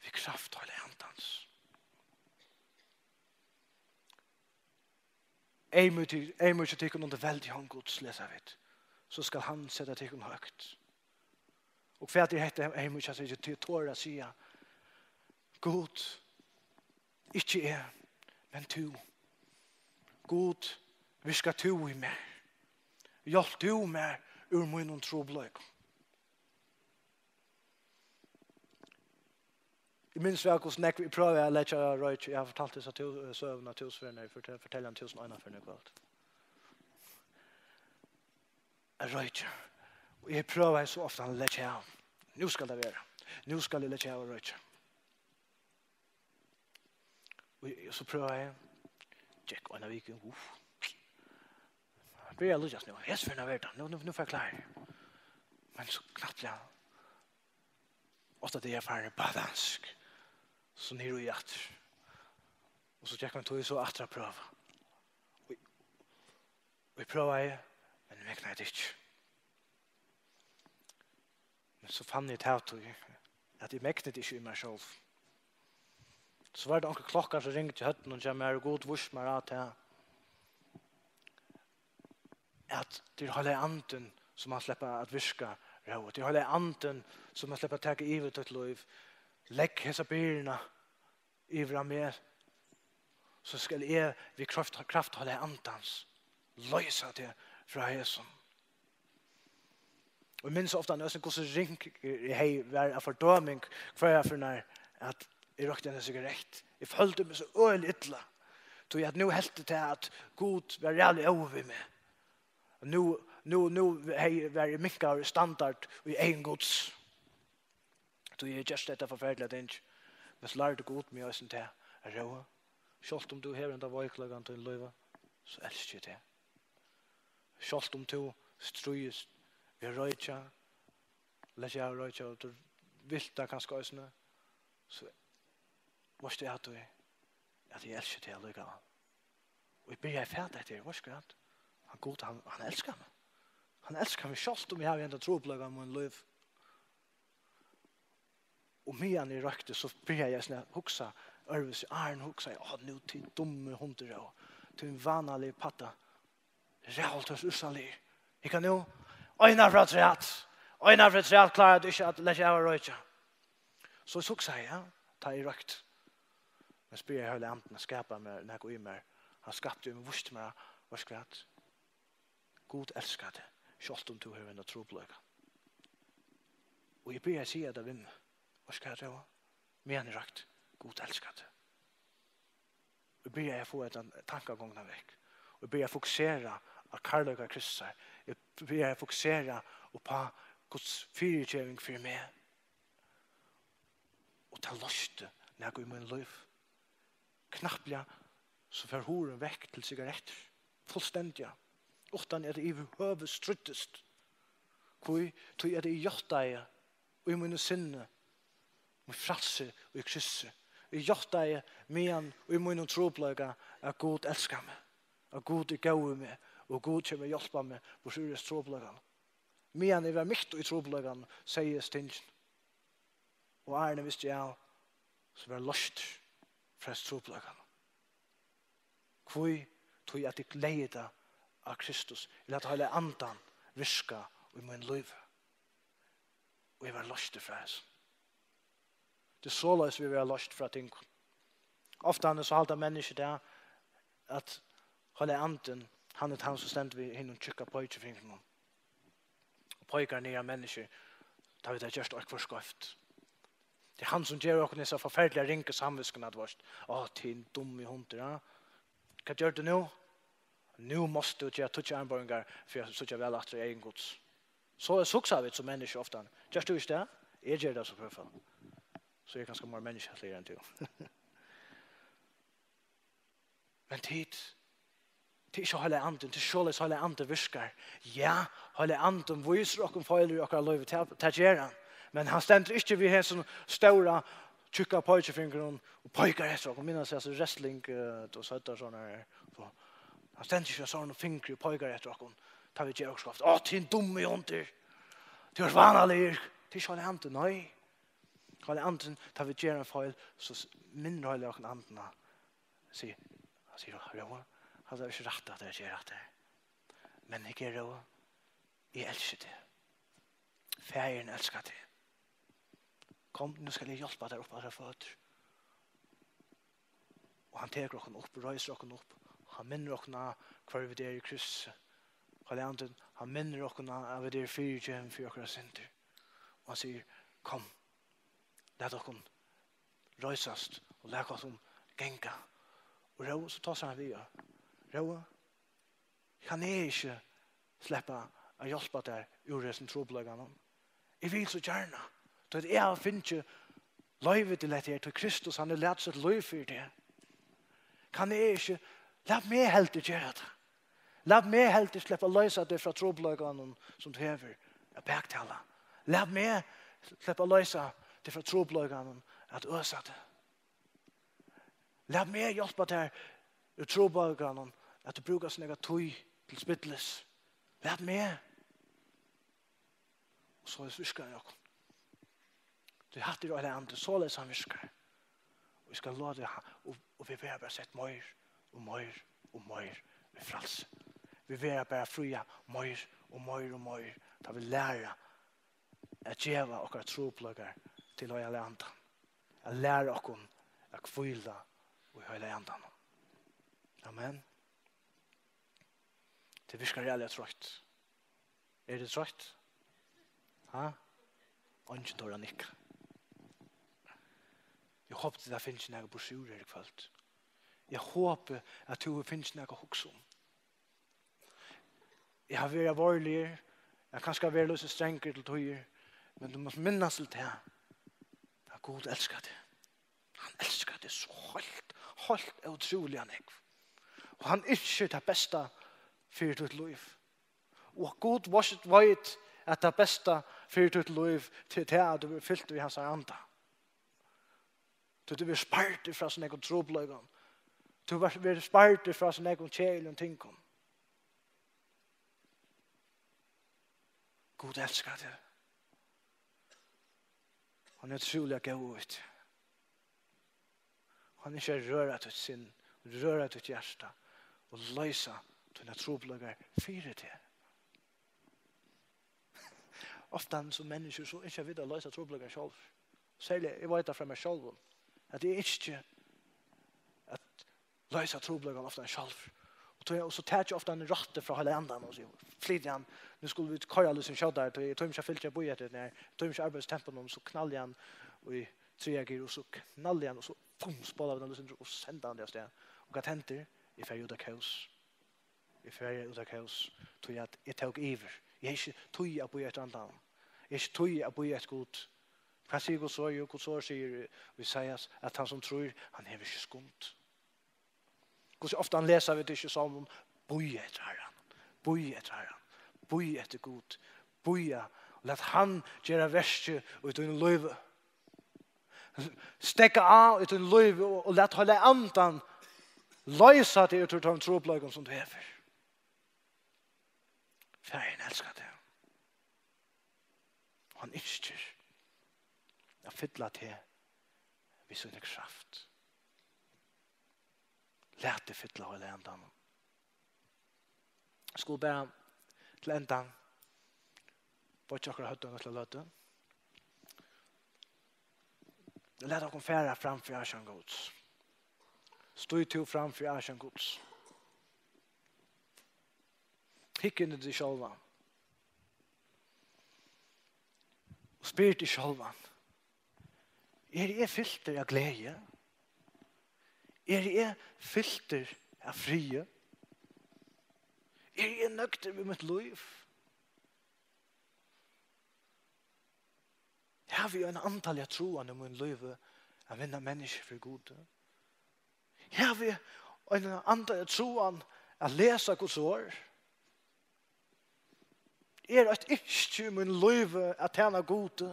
við kraft Heilaga Andans. Eymið ty-, eymið hjá tykkum undir veldi hond Guds, lesa vit. So skal hann seta tykkum høgt. Og hvat er hetta, eymið hjá tykkum, til at tora at siga: Gud, ikki eg, men tú. Gud, virka tú í mær. Hjálp tú mær úr mínum trupulleikum. Eg minnist væl, hvussu nógv eg prøvaði at leggja av at roykja. Eg havi fortalt hesa tú-, søguna túsund ferðir, nei, fortel-, fortelja hana túsund og eina ferð í kvøld. At roykja. Og eg prøvaði so ofta at leggja av. Nú skal tað vera. Nú skal eg leggja av at roykja. Og eg, so prøvaði eg. Gekk eina viku. Uff. Byrjaði at líkjast nú. Hesa ferðina verður tað. Nú, nú, nú fari eg klára. Men so knappliga. Átta dagar farin upp á dansk. So niður í aftur. Og so gekk ein tíð so aftur at prøva. Og, og eg prøvaði, men eg megnaði tað ikki. Men so fann eg tað av tí, at eg megnaði tað ikki í mær sjálv. So var tað onkur klokkari, sum ringdi í høvdinum hjá mær, og Gud vísti mær á tað, at tað er Heilagi Andin, sum má sleppa at virka, Rói. Tað er Heilagi Andin, sum má sleppa at taka yvir títt lív. Legg hesa byrðina yvir á meg, so skal eg við kraft, kraft Heilaga Andans loysa teg frá hesum. Og eg minnist ofta eisini, hvussu ringt eg hevði verið av fordøming hvørja ferð, at eg roykti eina sigarett. Eg føldi meg so øgiliga illa, tí at nú helt eg tað, at Gud var ræðuliga óður við meg. Og nú, nú, nú hevði, var eg minkaður í standard í eygum Guds. Tí eg hevði gjørt hetta forferdiliga ting. Men so lærdi Gud meg eisini tað, at Rói, sjálvt um tú hevur henda veikleikan í tínum lívi, so elski eg teg. Sjálvt um tú stríðist við at roykja, leggja av at roykja, og tú vilt tað kanska eisini, so veitst tú at tú, at eg elski teg allíkavæl. Og eg byrjaði at fata eftir, veitst tú hvat? Hann Gud, hann, hann elskar meg. Hann elskar meg sjálvt um eg havi henda trupulleikan í mínum lívi. Og meðan eg roykti, so byrjaði eg at hugsa øðrvísi. Áðrenn hugsaði eg: Á, nú, tit dummi hundur, og tit vanaliga padda. Ræðuliga úrsæðiliga. Hygga nú. Eina ferð afturat. Eina ferð afturat kláraði tú ikki at leggja av at roykja. So, so hugsaði eg, ja, tá eg roykti. Men so byrjaði Heilagi Andin at skapa mær, nakað í mær. Hann skapti í mær, vísti mær, veitst tú hvat? Gud elskar teg, sjálvt um tú hevur eina trupulleika. Og eg byrjaði at siga tað við meg. Veitst tú hvat, Rói? Meðan eg roykti: Gud elskar teg. Eg byrjaði at fáa hetta tankagongdina vekk. Og eg byrjaði at fokusera á kærleika Kristusar. Eg byrjaði at fokusera upp á Guds fyrigeving fyri meg. Tað loysti nakað í mín lív. Knappliga so fór hurðin vekk til sigarettir. Fullstendiga. Uttan at eg yvirhøvur stríddist. Hví? Tí at eg játtaði í mínum sinni mítt frælsi í Kristi. Eg játtaði meðan í mínum trupulleika, at Gud elskar meg, at Gud er góður við meg, og Gud kemur at hjálpa meg burtur úr hesum trupulleikanum. Meðan eg var mitt í trupulleikanum, segði eg tingini. Og áðrenn eg visti av, so var eg loystur frá hesum trupulleikanum. Hví? Tí at eg legði tað á Kristus. Eg læt Heilaga Andan virka í mín lív. Og eg var loystur frá hesum. Tað er soleiðis, vit verða loyst frá tingum. Ofta so halda menniskju tað, at Heilagi Andin, hann er tann, sum stendur við hinum tjúkka peikifingrinum og peikar niður á menniskju, tá vit hava gjørt okkurt skeivt. Tað er hann, sum gevur okkum hesa forferdiliga ringu samvitskuna, at veist, á, tín dummi hundur, ja. Hvat gjørdi tú nú? Nú mást tú gera tíggju armbøingar fyri at síggja væl aftur í eygum Guds. So, so hugsa vit sum menniskju ofta. Gert tú ikki tað? Eg geri tað so hvørt fall. So eg eri kanska meira menniskjaligur enn tú. Men tit, tað er ikki Heilagi Andin, tað er soleiðis Heilagi Andin virkar. Ja, Heilagi Andin vísir okkum feilir í okkara lívi, tað, tað ger hann. Men hann stendur ikki við hesum stóra, tjúkka peikifingrinum og peikar eftir okkum. Minnast eg, altso, wrestling, eh, og so hetta sovorðið her. So, hann stendur ikki við sovorðnum fingri og peikar eftir okkum, tá vit gera okkurt skeivt. Á, tín dummi hundur. Tú ert vánaligur. Tað er ikki Heilagi Andin, nei. Heilagi Andin, tá vit gera ein feil, so s-, minnir Heilagi okkum Andin. Sigur, hann sigur, Róa, hann er ikki rætt at eg geri hatta her. Men eg geri, Róa, eg elski teg. Faðirin elskar teg. Kom, nú skal eg hjálpa tær upp á tínar føtur. Og hann tekur okkum upp, reisir okkum upp. Hann minnir okkum á, hvør vit eru í Kristi. Heilagi Andin, hann minnir okkum á, at vit eru fyrigivin fyri okkara syndir. Og hann sigur, kom, lat okkum reisast og lat okkum ganga. Og Róa, so tosar hann við, ja. Róa, kann eg ikki sleppa at hjálpa tær úr hesum trupulleikanum? Eg vil so gjarna. Tí at eg havi fingið loyvi til hetta her, tí Kristus, hann hevur latið sítt lív fyri teg. Kann eg ikki, lat meg heldur gera tað. Lat meg heldur sleppa at loysa teg frá trupulleikanum, sum tú hevur at baktala. Lat meg sleppa at loysa teg frá trupulleikanum at øsa teg. Lat meg hjálpa tær úr trupulleikanum, at tú brúkar so nógva tíð til spillis. Lat meg. Og soleiðis virkar hann í okkum. Tí hatta er Heilagi Andin, soleiðis hann virkar. Og vit skulu lata ha-, og, og vit verða bara sett meir og meir og meir í frælsi. Vit verða bara fríað meir og meir og meir, tá vit læra at geva okkara trupulleikar til Heilaga Andan. At læra okkum at hvíla í Heilaga Andanum. Amen. Tað virkar ræðuliga troytt. Er tað troytt? Ha? Eingin torir at nikka. Eg hopi, tit hava fingið nakað burtur úr her í kvøld. Eg hopi, at tú hevur fingið nakað at hugsa um. Eg havi verið alvorligur, eg havi kanska verið lítt so strangur til tíðir, men tú mást minnast til tað, at Gud elskar teg. Hann elskar teg so heilt, heilt ótrúliga nógv. Og hann ynskir tað besta fyri títt lív. Og Gud veit, at tað besta fyri títt lív, til tað at tú verður fyltur við hansara anda. Tí tú verður spardur frá so nógvum trupulleikum. Tú verður, verður spardur frá so nógvum keðiligum tingum. Gud elskar teg. Hann er ótrúliga góður við teg. Hann ynskir at røra títt sinn, røra títt hjarta og loysa tínar trupulleikar fyri teg. Ofta sum menniskjur, so ynskja vit at loysa trupulleikar sjálvir. Serliga, eg veit tað frá mær sjálvum, at eg ynski at loysa trupulleikan ofta sjálvur. Og tí, og so taki eg ofta ein rætti frá Heilaga Andanum og sigi, flyt hann, nú skulu vit koyra lýsin skjótari, tí eg tími ikki at fylgja við eftir hesum her, eg tími ikki at arbeiða í temponum, so knalli eg hann í triðja gir, og so knalli eg hann, og so, bum, spála vit hann lýsin og senda hann avstað. Og hvat hendir? Eg fari út av kós. Eg fari út av kós, tí at eg tók yvir. Eg hevði ikki tíð at bíða eftir Andanum. Eg hevði ikki tíð at bíða eftir Gud. Hvat sigur Guds orð? Jú, Guds orð sigur í Jesaja, at hann sum trýr, hann hevur ikki skund. Hvussu ofta lesa vit ikki í Sálmunum: Bíða eftir Harranum, bíða eftir Harranum, bíða eftir Gud, bíða, og lat hann gera verkið í tínum lívi. Steðga á í tínum lívi og, og lat Heilaga Andan loysa teg út úr teimum trupulleikum sum tú hevur. Faðirin elskar teg. Og hann ynskir at fylla teg við síni kraft. Lat teg fylla av Heilaga Andanum. Skulu bara til enda boyggja okkara høvd eina lítla løtu. Lat okkum fara fram fyri ásjón Guds. Stíg tú fram fyri ásjón Guds. Hygg inn í teg sjálvan. Og spyr teg sjálvan: Eri eg fyltur av gleði? Eri eg fyltur av friði? Eri eg nøgdur við mítt lív? Havi eg eina andaliga trúan í mínum lívi at vinna menniskju fyri Gudi? Havi eg eina andaliga trúan at lesa Guds orð? Er eitt ynski í mínum lívi at tæna Gudi?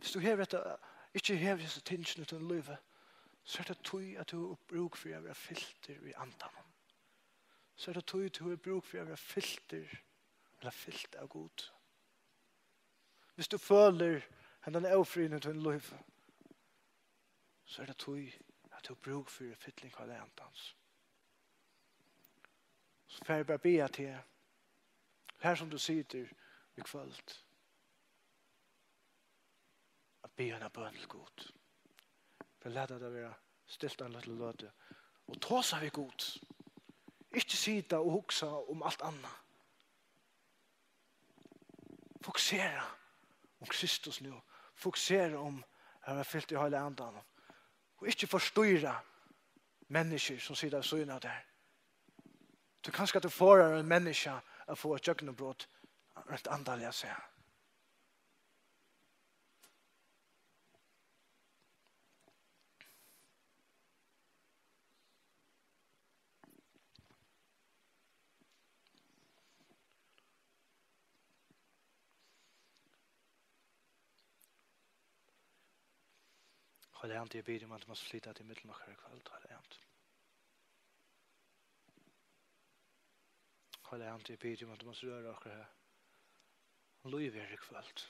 Hvis tú hevur hetta, ikki hevur hesi tingini í tínum lívi, so er tað tí, at tú hevur brúk fyri at vera fyltur í Andanum. So er tað tí, tú hevur brúk fyri at vera fyltur, ella fylt av Gud. Hvis tú følir hendan ófriðin í tínum lívi, so er tað tí, at tú hevur brúk fyri fylling av Andans. So fari eg bara at biðja teg, har sum tú situr í kvøld, at biðja eina bøn til Gud. Bara lat tað vera stilt eina lítla løtu og tosa við Gud. Ikki sita og hugsa um alt annað. Fokusera um Kristus nú. Fokusera um at vera fylt í Heilaga Andanum. Og ikki forstýra menniskjur sum sita við síðuna av tær. Tú kanska tú forðar ein menniskja at fáa eitt gjøgnumbrot, rent andaliga at siga. Heilagi Andi, eg biði um, at tú mást flyta teg ímillum okkara í kvøld, Heilagi Andi. Heilagi Andi, eg biði um, at tú mást røra okkara lív her í kvøld.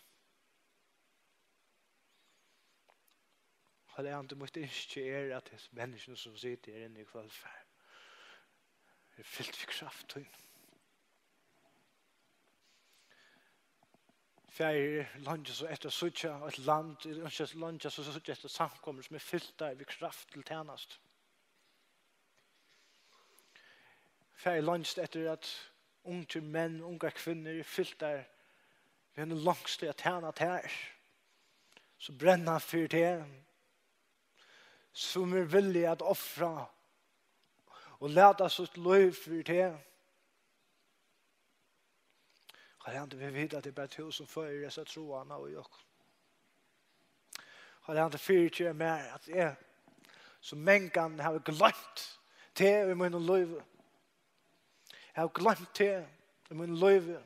Heilagi Andi, mítt ynski er, at hesi menniskjuni, sum sita her inni í kvøld, fær, er fylt við kraft tín. Faðir, eg leingi so eftir at síggja eitt land, eg leingi, leingi so at síggja eftir samkomur, sum er fyltar við kraft til tænastu. Faðir, eg leingist eftir, at ungir menn, ungar kvinnur eru fyltar við einum longsti at tæna tær, sum brenna fyri teg, sum eru villig at ofra og lata sítt lív fyri teg. Heilagi Andi, vit vita, at tað er bara tú, sum føðir hesa trúarna í okkum. Heilagi Andi, fyrigev mær, at eg so mangan havi gloymt teg í mínum lívi. Eg havi gloymt teg í mínum lívi.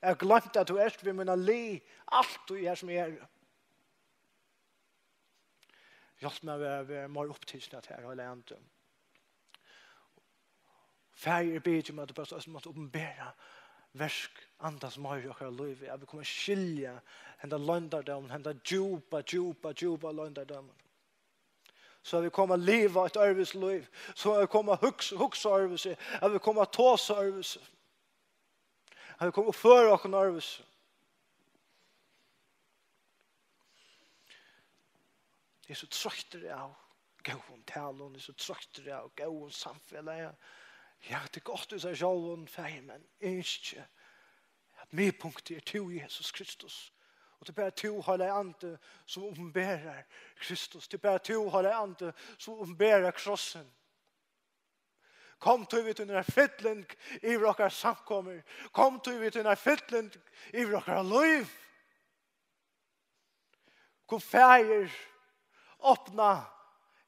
Eg havi gloymt, at tú ert við mína lið, altíð har sum eg eri. Hjálp mær at vera, vera meir upptikin av tær, Heilagi Andi. Faðir, eg biði um, at tú bara so mátt opinbera verk Andans meir í okkara lívi, at vit koma at skilja henda loyndardómin, henda djúpa, djúpa, djúpa loyndardómin. So at vit koma at liva eitt øðrvísi lív, so at vit koma at hugsa, hugsa øðrvísi, at vit koma at tosa øðrvísi, at vit koma at uppføra okkum øðrvísi. Eg eri so troyttur av góðum talum, eg eri so troyttur av góðum samfelagi. Ja, tað er gott í sær sjálvum, Faðir, men eg ynski, at miðpunktið er tú, Jesus Kristus. Og tað er bara tú, Heilagi Andi, sum opinberar Kristus. Tað er bara tú, Heilagi Andi, sum opinberar krossin. Kom tú við tínari fylling yvir okkara samkomur. Kom tú við tínari fylling yvir okkara lív. Gud Faðir, opna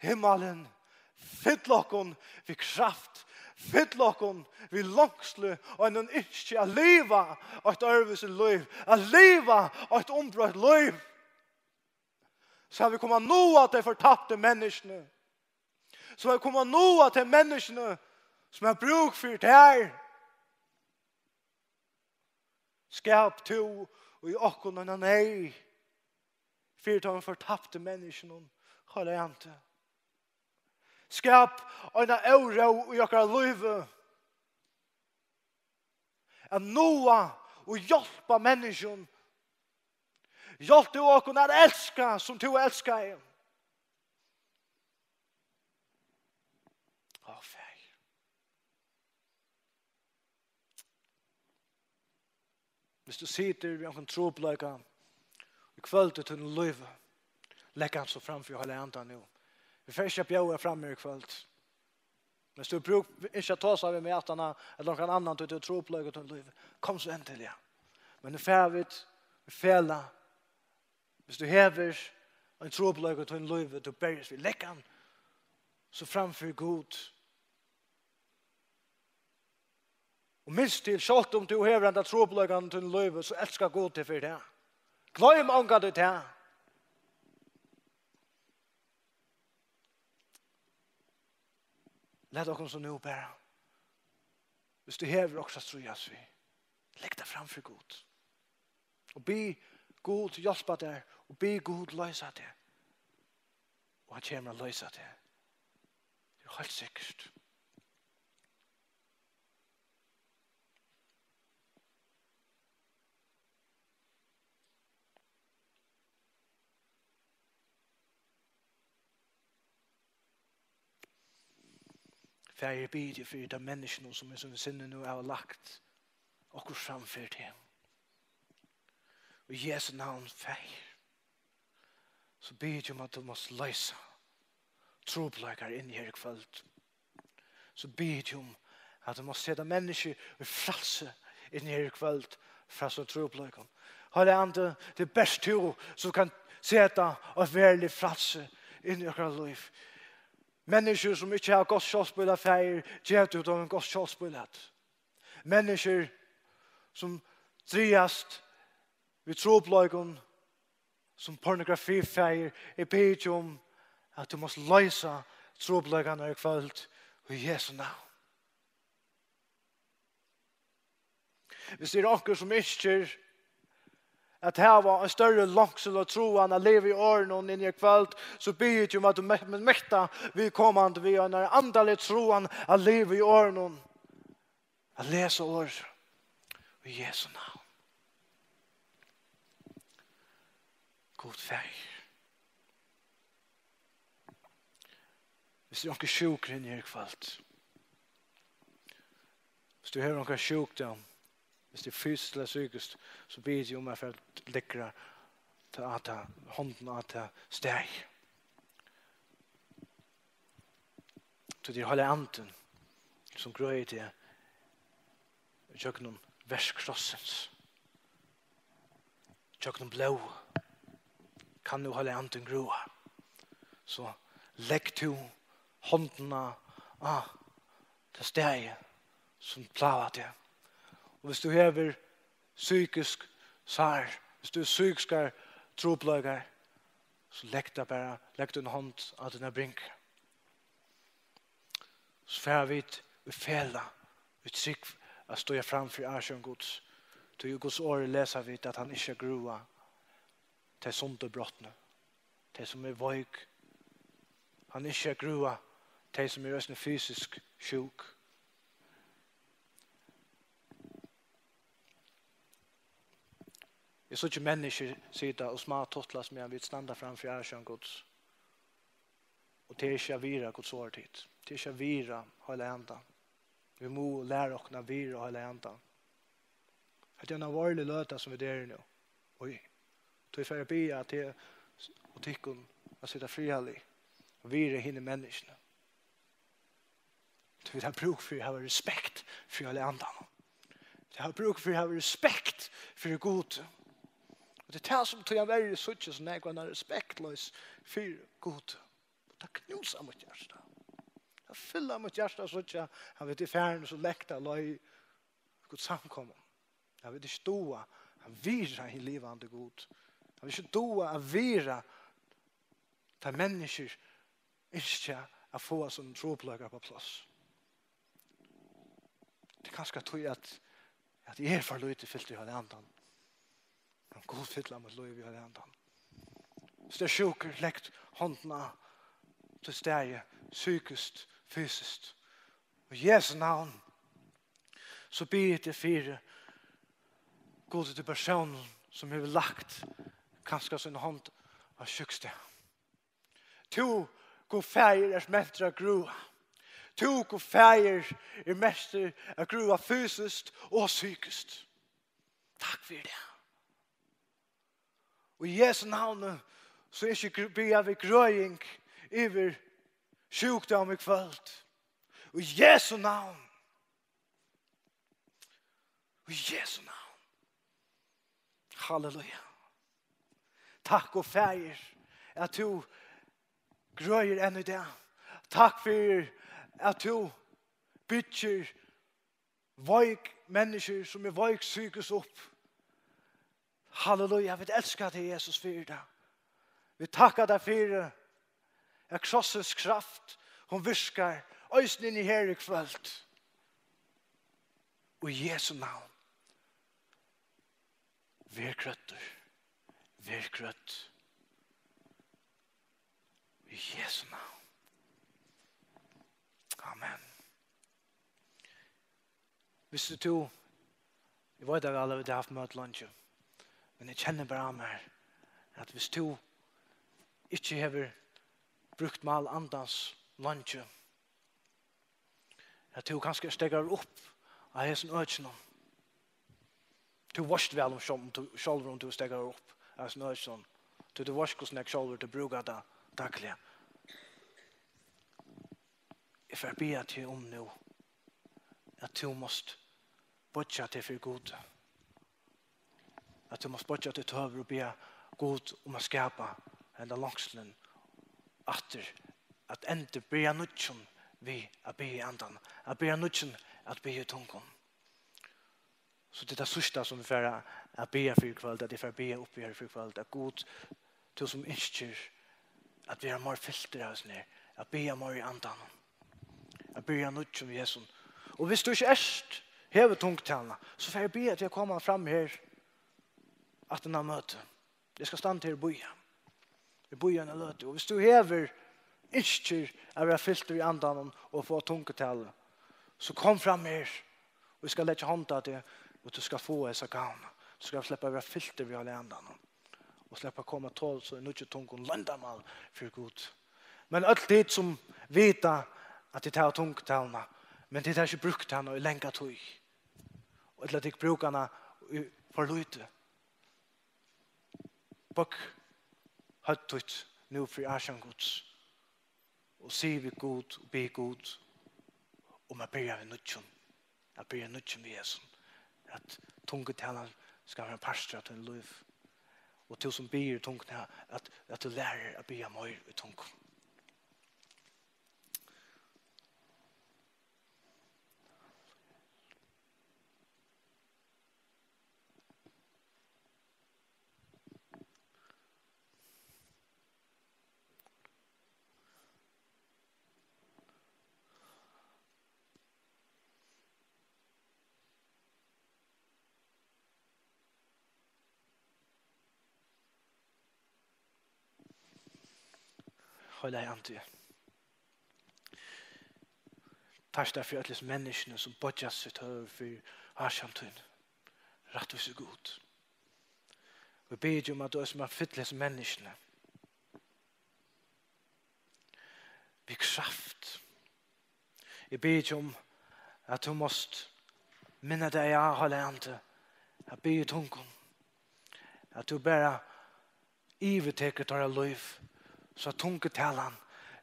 himmalin, fyll okkum við kraft, fyll okkum við longslu og einum ynski at liva eitt øðrvísi lív, at liva eitt umbroytt lív. So vit kunnu náa tey fortaptu menniskjuni, so vit kunnu náa tey menniskjuni sum hava brúk fyri tær. Skap tú í okkum eina neyð fyri teimum fortaptu menniskjunum, Heilagi Andi. Skap eina óró í okkara lívi. At náa og hjálpa menniskjum. Hjálp tú okkum at elska sum tú elskaði. Ó, Faðir. Hvis tú situr við onkrum trupulleika í kvøld í tínum lívi, legg hann so fram fyri Heilaga Andan nú. Vit fara ikki at bjóða fram her í kvøld. Hvis tú brúk, ynskir at tosa við meg aftaná, ella onkran annan, tú hevur trupulleika í tínum lívi, kom so endiliga. Men nú fara vit í felag. Hvis tú hevur ein trupulleika í tínum lívi, tú berjist við, legg hann so fram fyri Gud. Og minst til, sjálvt um tú hevur henda trupulleikan í tínum lívi, so elskar Gud teg fyri tað. Gloym ongantíð tað. Lat okkum so nú bara, hvis tú hevur okkurt at stríðast við, legg tað fram fyri Gud. Og bið Gud hjálpa tær, og bið Gud loysa teg. Og hann kemur at loysa teg. Tað er heilt sikkurt. Faðir, eg biði teg fyri teimum menniskjunum, sum í sínum sinni nú hava lagt okkurt fram fyri teg. Í Jesu navn, Faðir, so biði eg teg um, at tú mást loysa trupulleikar inni her í kvøld. So biði eg teg um, at tú mást seta menniskju í frælsi inni her í kvøld frá so trupulleikum. Heilagi Andi, tað er bert tú, sum kann seta eitt veruligt frælsi inn í okkara lív. Menniskjur, sum ikki hava gott sjálvsbílæt, Faðir, gev tú teimum gott sjálvsbílæt. Menniskjur, sum dragast við trupulleikum, sum pornografi, Faðir, eg biði teg um, at tú mást loysa trupulleikarnar í kvøld, í Jesu navn. Hvis tað er onkur, sum ynskir at hava ein størri longsel og tráan at liva í orðinum inn í kvøld, so biði eg teg um, at tú me-, me-, metta viðkomandi við einari andaligari tráan at liva í orðinum. At lesa orð í Jesu navn. Gud Faðir. Hvis tað er onkur sjúkur inni her í kvøld, hvis tú hevur onkur sjúkdóm, hvis tað er fysiskt ella psykiskt, so biði eg um at fara at leggja ta, ta hondina á ta staðið. Tí tað er Heilagi Andin, sum greiðir teg gjøgnum verk krossins, gjøgnum blóð. Kann nú Heilagi Andin greiða, so legg tú hondina á tað staðið, sum plágar teg. Og hvis tú hevur psykisk sár, hvis tú hevur psykiskar trupulleikar, so legg tað bara, legg tína hond á tína bringu. So fara vit í felag, í trúgv, at stíga fram fyri ásjón Guds. Tí í Guds orði lesa vit, at hann ynskir at greiða tey sundurbrotnu, tey sum eru veik. Hann ynskir at greiða tey, sum eru eisini fysisk sjúk. Eg síggi menniskjur sita og smátutlast, meðan vit standa fram fyri ásjón Guds. Og tað er ikki at virða Guds orð, tit. Tað er ikki at virða Heilaga Andan. Vit mugu læra okkum at virða Heilaga Andan. Hetta er ein alvorlig løta, sum vit eru í nú. Og tí fari eg at biðja teg og tykkum at sita friðarlig og virða hini menniskjuni. Vit hava brúk fyri at hava respekt fyri Heilaga Andanum. Vit hava brúk fyri at hava respekt fyri Gud. Og tað er tað, sum tíverri síggja so nógv, at hann er respektleys fyri Gud. Og tað knúsar mítt hjarta. Tað fyllir mítt hjarta at síggja, at vit eru farin so langt av leið í Guds samkomu. At vit ikki duga at virða hin livandi Gud. At vit ikki duga at virða, tá menniskjur ynskja at fáa sínar trupulleikar upp á pláss. Tað er kanska tí, at, at eg eri for lítið fyltur við Heilaga Andan. Men Gud, fyll mítt lív við Heilaga Andan. Viss tú ert sjúkur, legg hondina á títt stað, psykiskt, fysiskt. Í Jesu navn, so biði eg teg fyri, Gud, til persónin, sum hevur lagt kanska sína hond á sjúkstað. Tú, Gud Faðir, ert mentur at grøða. Tú, Gud Faðir, ert mentur at grøða fysiskt og psykiskt. Takk fyri tað. Og í Jesu navni, so ynski eg gr-, biðja við grøðing yvir sjúkdóm í kvøld. Og í Jesu navn. Og í Jesu navn. Halleluja. Takk, Gud Faðir, at tú grøðir enn í dag. Takk fyri, at tú byggir veik menniskju, sum eru veik psykiskt, upp. Halleluja, vit elska teg, Jesus, fyri tað. Vit takka tær fyri, at krossins kraft, hon virkar eisini inni her í kvøld. Og í Jesu navn. Ver grøddur. Ver grødd. Í Jesu navn. Amen. Viss tú, eg veit væl, at vit hava havt møti leingi, men eg kenni bara á mær, at viss tú ikki hevur brúkt mál Andans leingi, at tú kanska ert steðgaður upp á hesum økinum. Tú veitst væl um sjálv-, um tú, sjálvur um tú ert steðgaður upp á hesum økinum. Tí tú veitst, hvussu nógv sjálvur tú brúkar tað dagliga. Eg fari at biðja teg um nú, at tú mást boyggja teg fyri Gudi. At tú mást boyggja títt høvur og biðja Gud um at skapa henda longslin aftur, at endurbyrja nýggjum við at biðja í Andanum, at byrja nýggjum at biðja í tungum. So tað er tað síðsta, sum vit fara at biðja fyri í kvøld, at eg fari at biðja uppi her fyri í kvøld, at Gud, tú sum ynskir at vera meir fyltur av hesum her, at biðja meir í Andanum, at byrja nýggjum við hesum. Og viss tú ikki ert, hevur tungutalað, so fari eg biðja teg at koma fram her aftan á møtið. Eg skal standa her og bíða. Eg bíði eina løtu. Og viss tú hevur, ynskir at vera fyltur í Andanum og fáa tungutalað, so kom fram her, og eg skal leggja hond á teg, og tú skal fáa hesa gávuna. Tú skal sleppa at vera fyltur við Heilaga Andanum og sleppa at koma at tola so í nýggju tungum loyndarmál fyri Gud. Men øll tit sum vita, at tit hava tungutalað, men tit hava ikki brúkt hana í langa tíð, og ella tit brúka hana í for lítið, bøgg høvd títt nú fyri ásjón Guds, og sig við Gud og bið Gud um at byrja við nýggjum, at byrja nýggjum við hesum, at tungutalan skal vera ein partur av tínum lív, og tú sum biður í tungum, at, at tú lærir at biðja meir í tungum. Heilagi Andi, takk fyri øll hesi menniskjuni, sum boyggja sítt høvur fyri ásjón tíni, rættvísi Gud. Og eg biði um, at tú eisini má fylla hesi menniskjuni við kraft. Eg biði um, at tú mást minna tey á, Heilagi Andi, at biðja í tungum, at tú bara yvirtekur teirra lív, so at tungutalan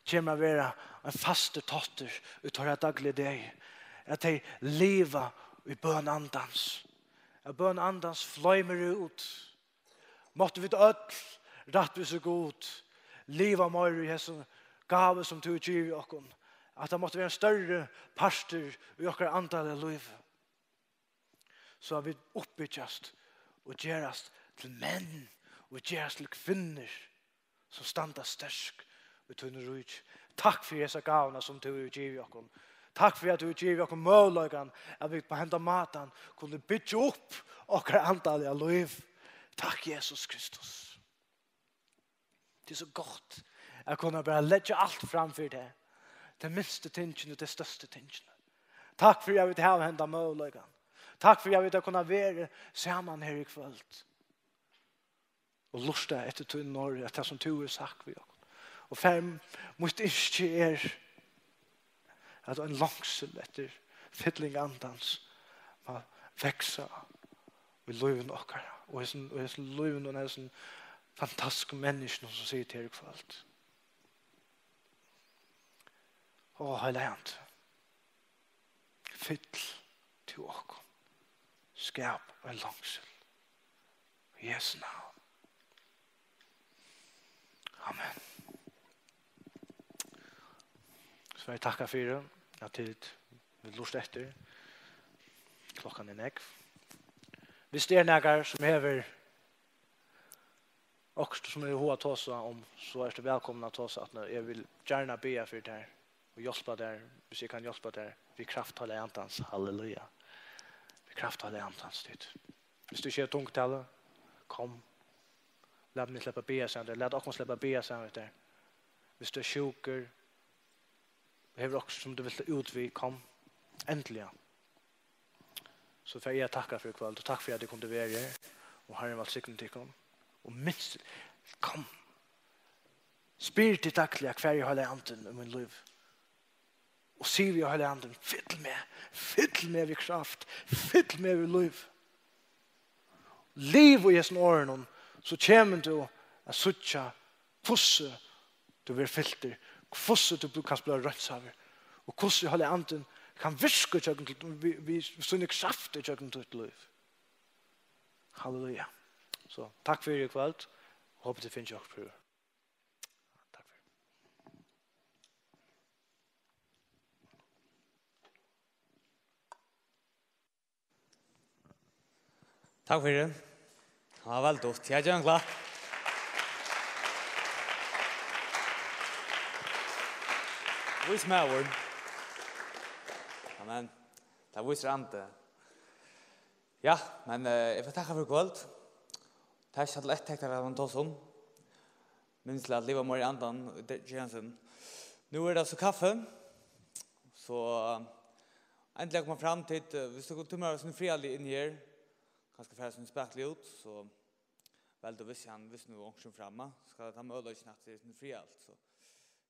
kemur at vera ein fastur táttur í teirra dagliga dag, at tey liva í bøn Andans, at bøn Andans floymir út. Máttu vit øll, rættvísi Gud, liva meir í hesum gávu, sum tú hevur givið okkum, at tað mátti vera ein størri partur í okkara andaliga lívi, so at vit uppbyggjast og gerast til menn og gerast til kvinnur, sum standa sterk í tínum ríki. Takk fyri hesa gávuna, sum tú hevur givið okkum. Takk fyri, at tú hevur givið okkum møguleikan, at vit á henda mátan kunnu byggja upp okkara andaliga lív. Takk, Jesus Kristus. Tað er so gott at kunna bara leggja alt fram fyri teg. Tey minstu tingini og tey størstu tingini. Takk fyri, at vit hava henda møguleikan. Takk fyri, at vit hava kunnað vera saman her í kvøld og lurta eftir tínum orði, eftir tað, sum tú hevur sagt við okkum. Og Faðir, mítt ynski er, at ein longsul eftir fylling Andans má vaksa í lívinum okkara, og hesum, og hesum lívinum og hesum fantastisku menniskjunum, sum sita her í kvøld. Ó, Heilagi Andi, fyll tú okkum. Skap ein longsul. Í Jesu navn. Amen. So eg takki fyri, at tit vilja lurta eftir. Klokkan er nógv. Viss tað er nakar, sum hevur okkurt, sum hevur hug at tosa um, so ert tú vælkomin at tosa aftaná. Eg vil gjarna biðja fyri tær og hjálpa tær, viss eg kann hjálpa tær, við kraft Heilaga Andans. Halleluja. Við kraft Heilaga Andans, tit. Viss tú ikki hevur tungutali, kom. Lat meg sleppa biðja saman við tær. Lat okkum sleppa biðja saman við tær. Viss tú ert sjúkur, hevur okkurt, sum tú vilt út við, kom. Endiliga. So fari eg at takka fyri í kvøld, og takk fyri, at eg kundi vera her, og Harrin vælsigni tykkum. Og minst, kom. Spyr teg dagliga, hvar er Heilagi Andin í mín lív? Og sig við Heilaga Andin, fyll meg, fyll meg við kraft, fyll meg við lív. Liv í hesum orðunum, so kemur tú at síggja, hvussu tú verður fyltur, hvussu tú kanst blíva reinsaður, og hvussu Heilagi Andin kann virka gjøgnum títt, við, við, við síni kraft gjøgnum títt lív. Halleluja. So, takk fyri í kvøld. Hopi tit fingu okkurt frá. Takk fyri. Takk fyri. Hann var væl dugtur. Ja, gev ein klapp. Vís maður. Amen. Tað vísir andi. Ja, men, eh, eg fari takka fyri í kvøld. Tað er ikki eitt tekst, tað er ein tosa um. Minst til at liva meir í andan, og det, Jensen. Nú er tað so kaffi. So, eh, endiliga koma fram tit, eh, viss tú, tú má vera so friðarlig inn her, kanska fara so spakuliga út, so vel, tú viss hann, viss nú onkur kemur fram, skal tað møguleikin at tað er so friðarligt, so.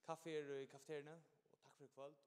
Kaffi er í kafeteriuni, og takk fyri í kvøld.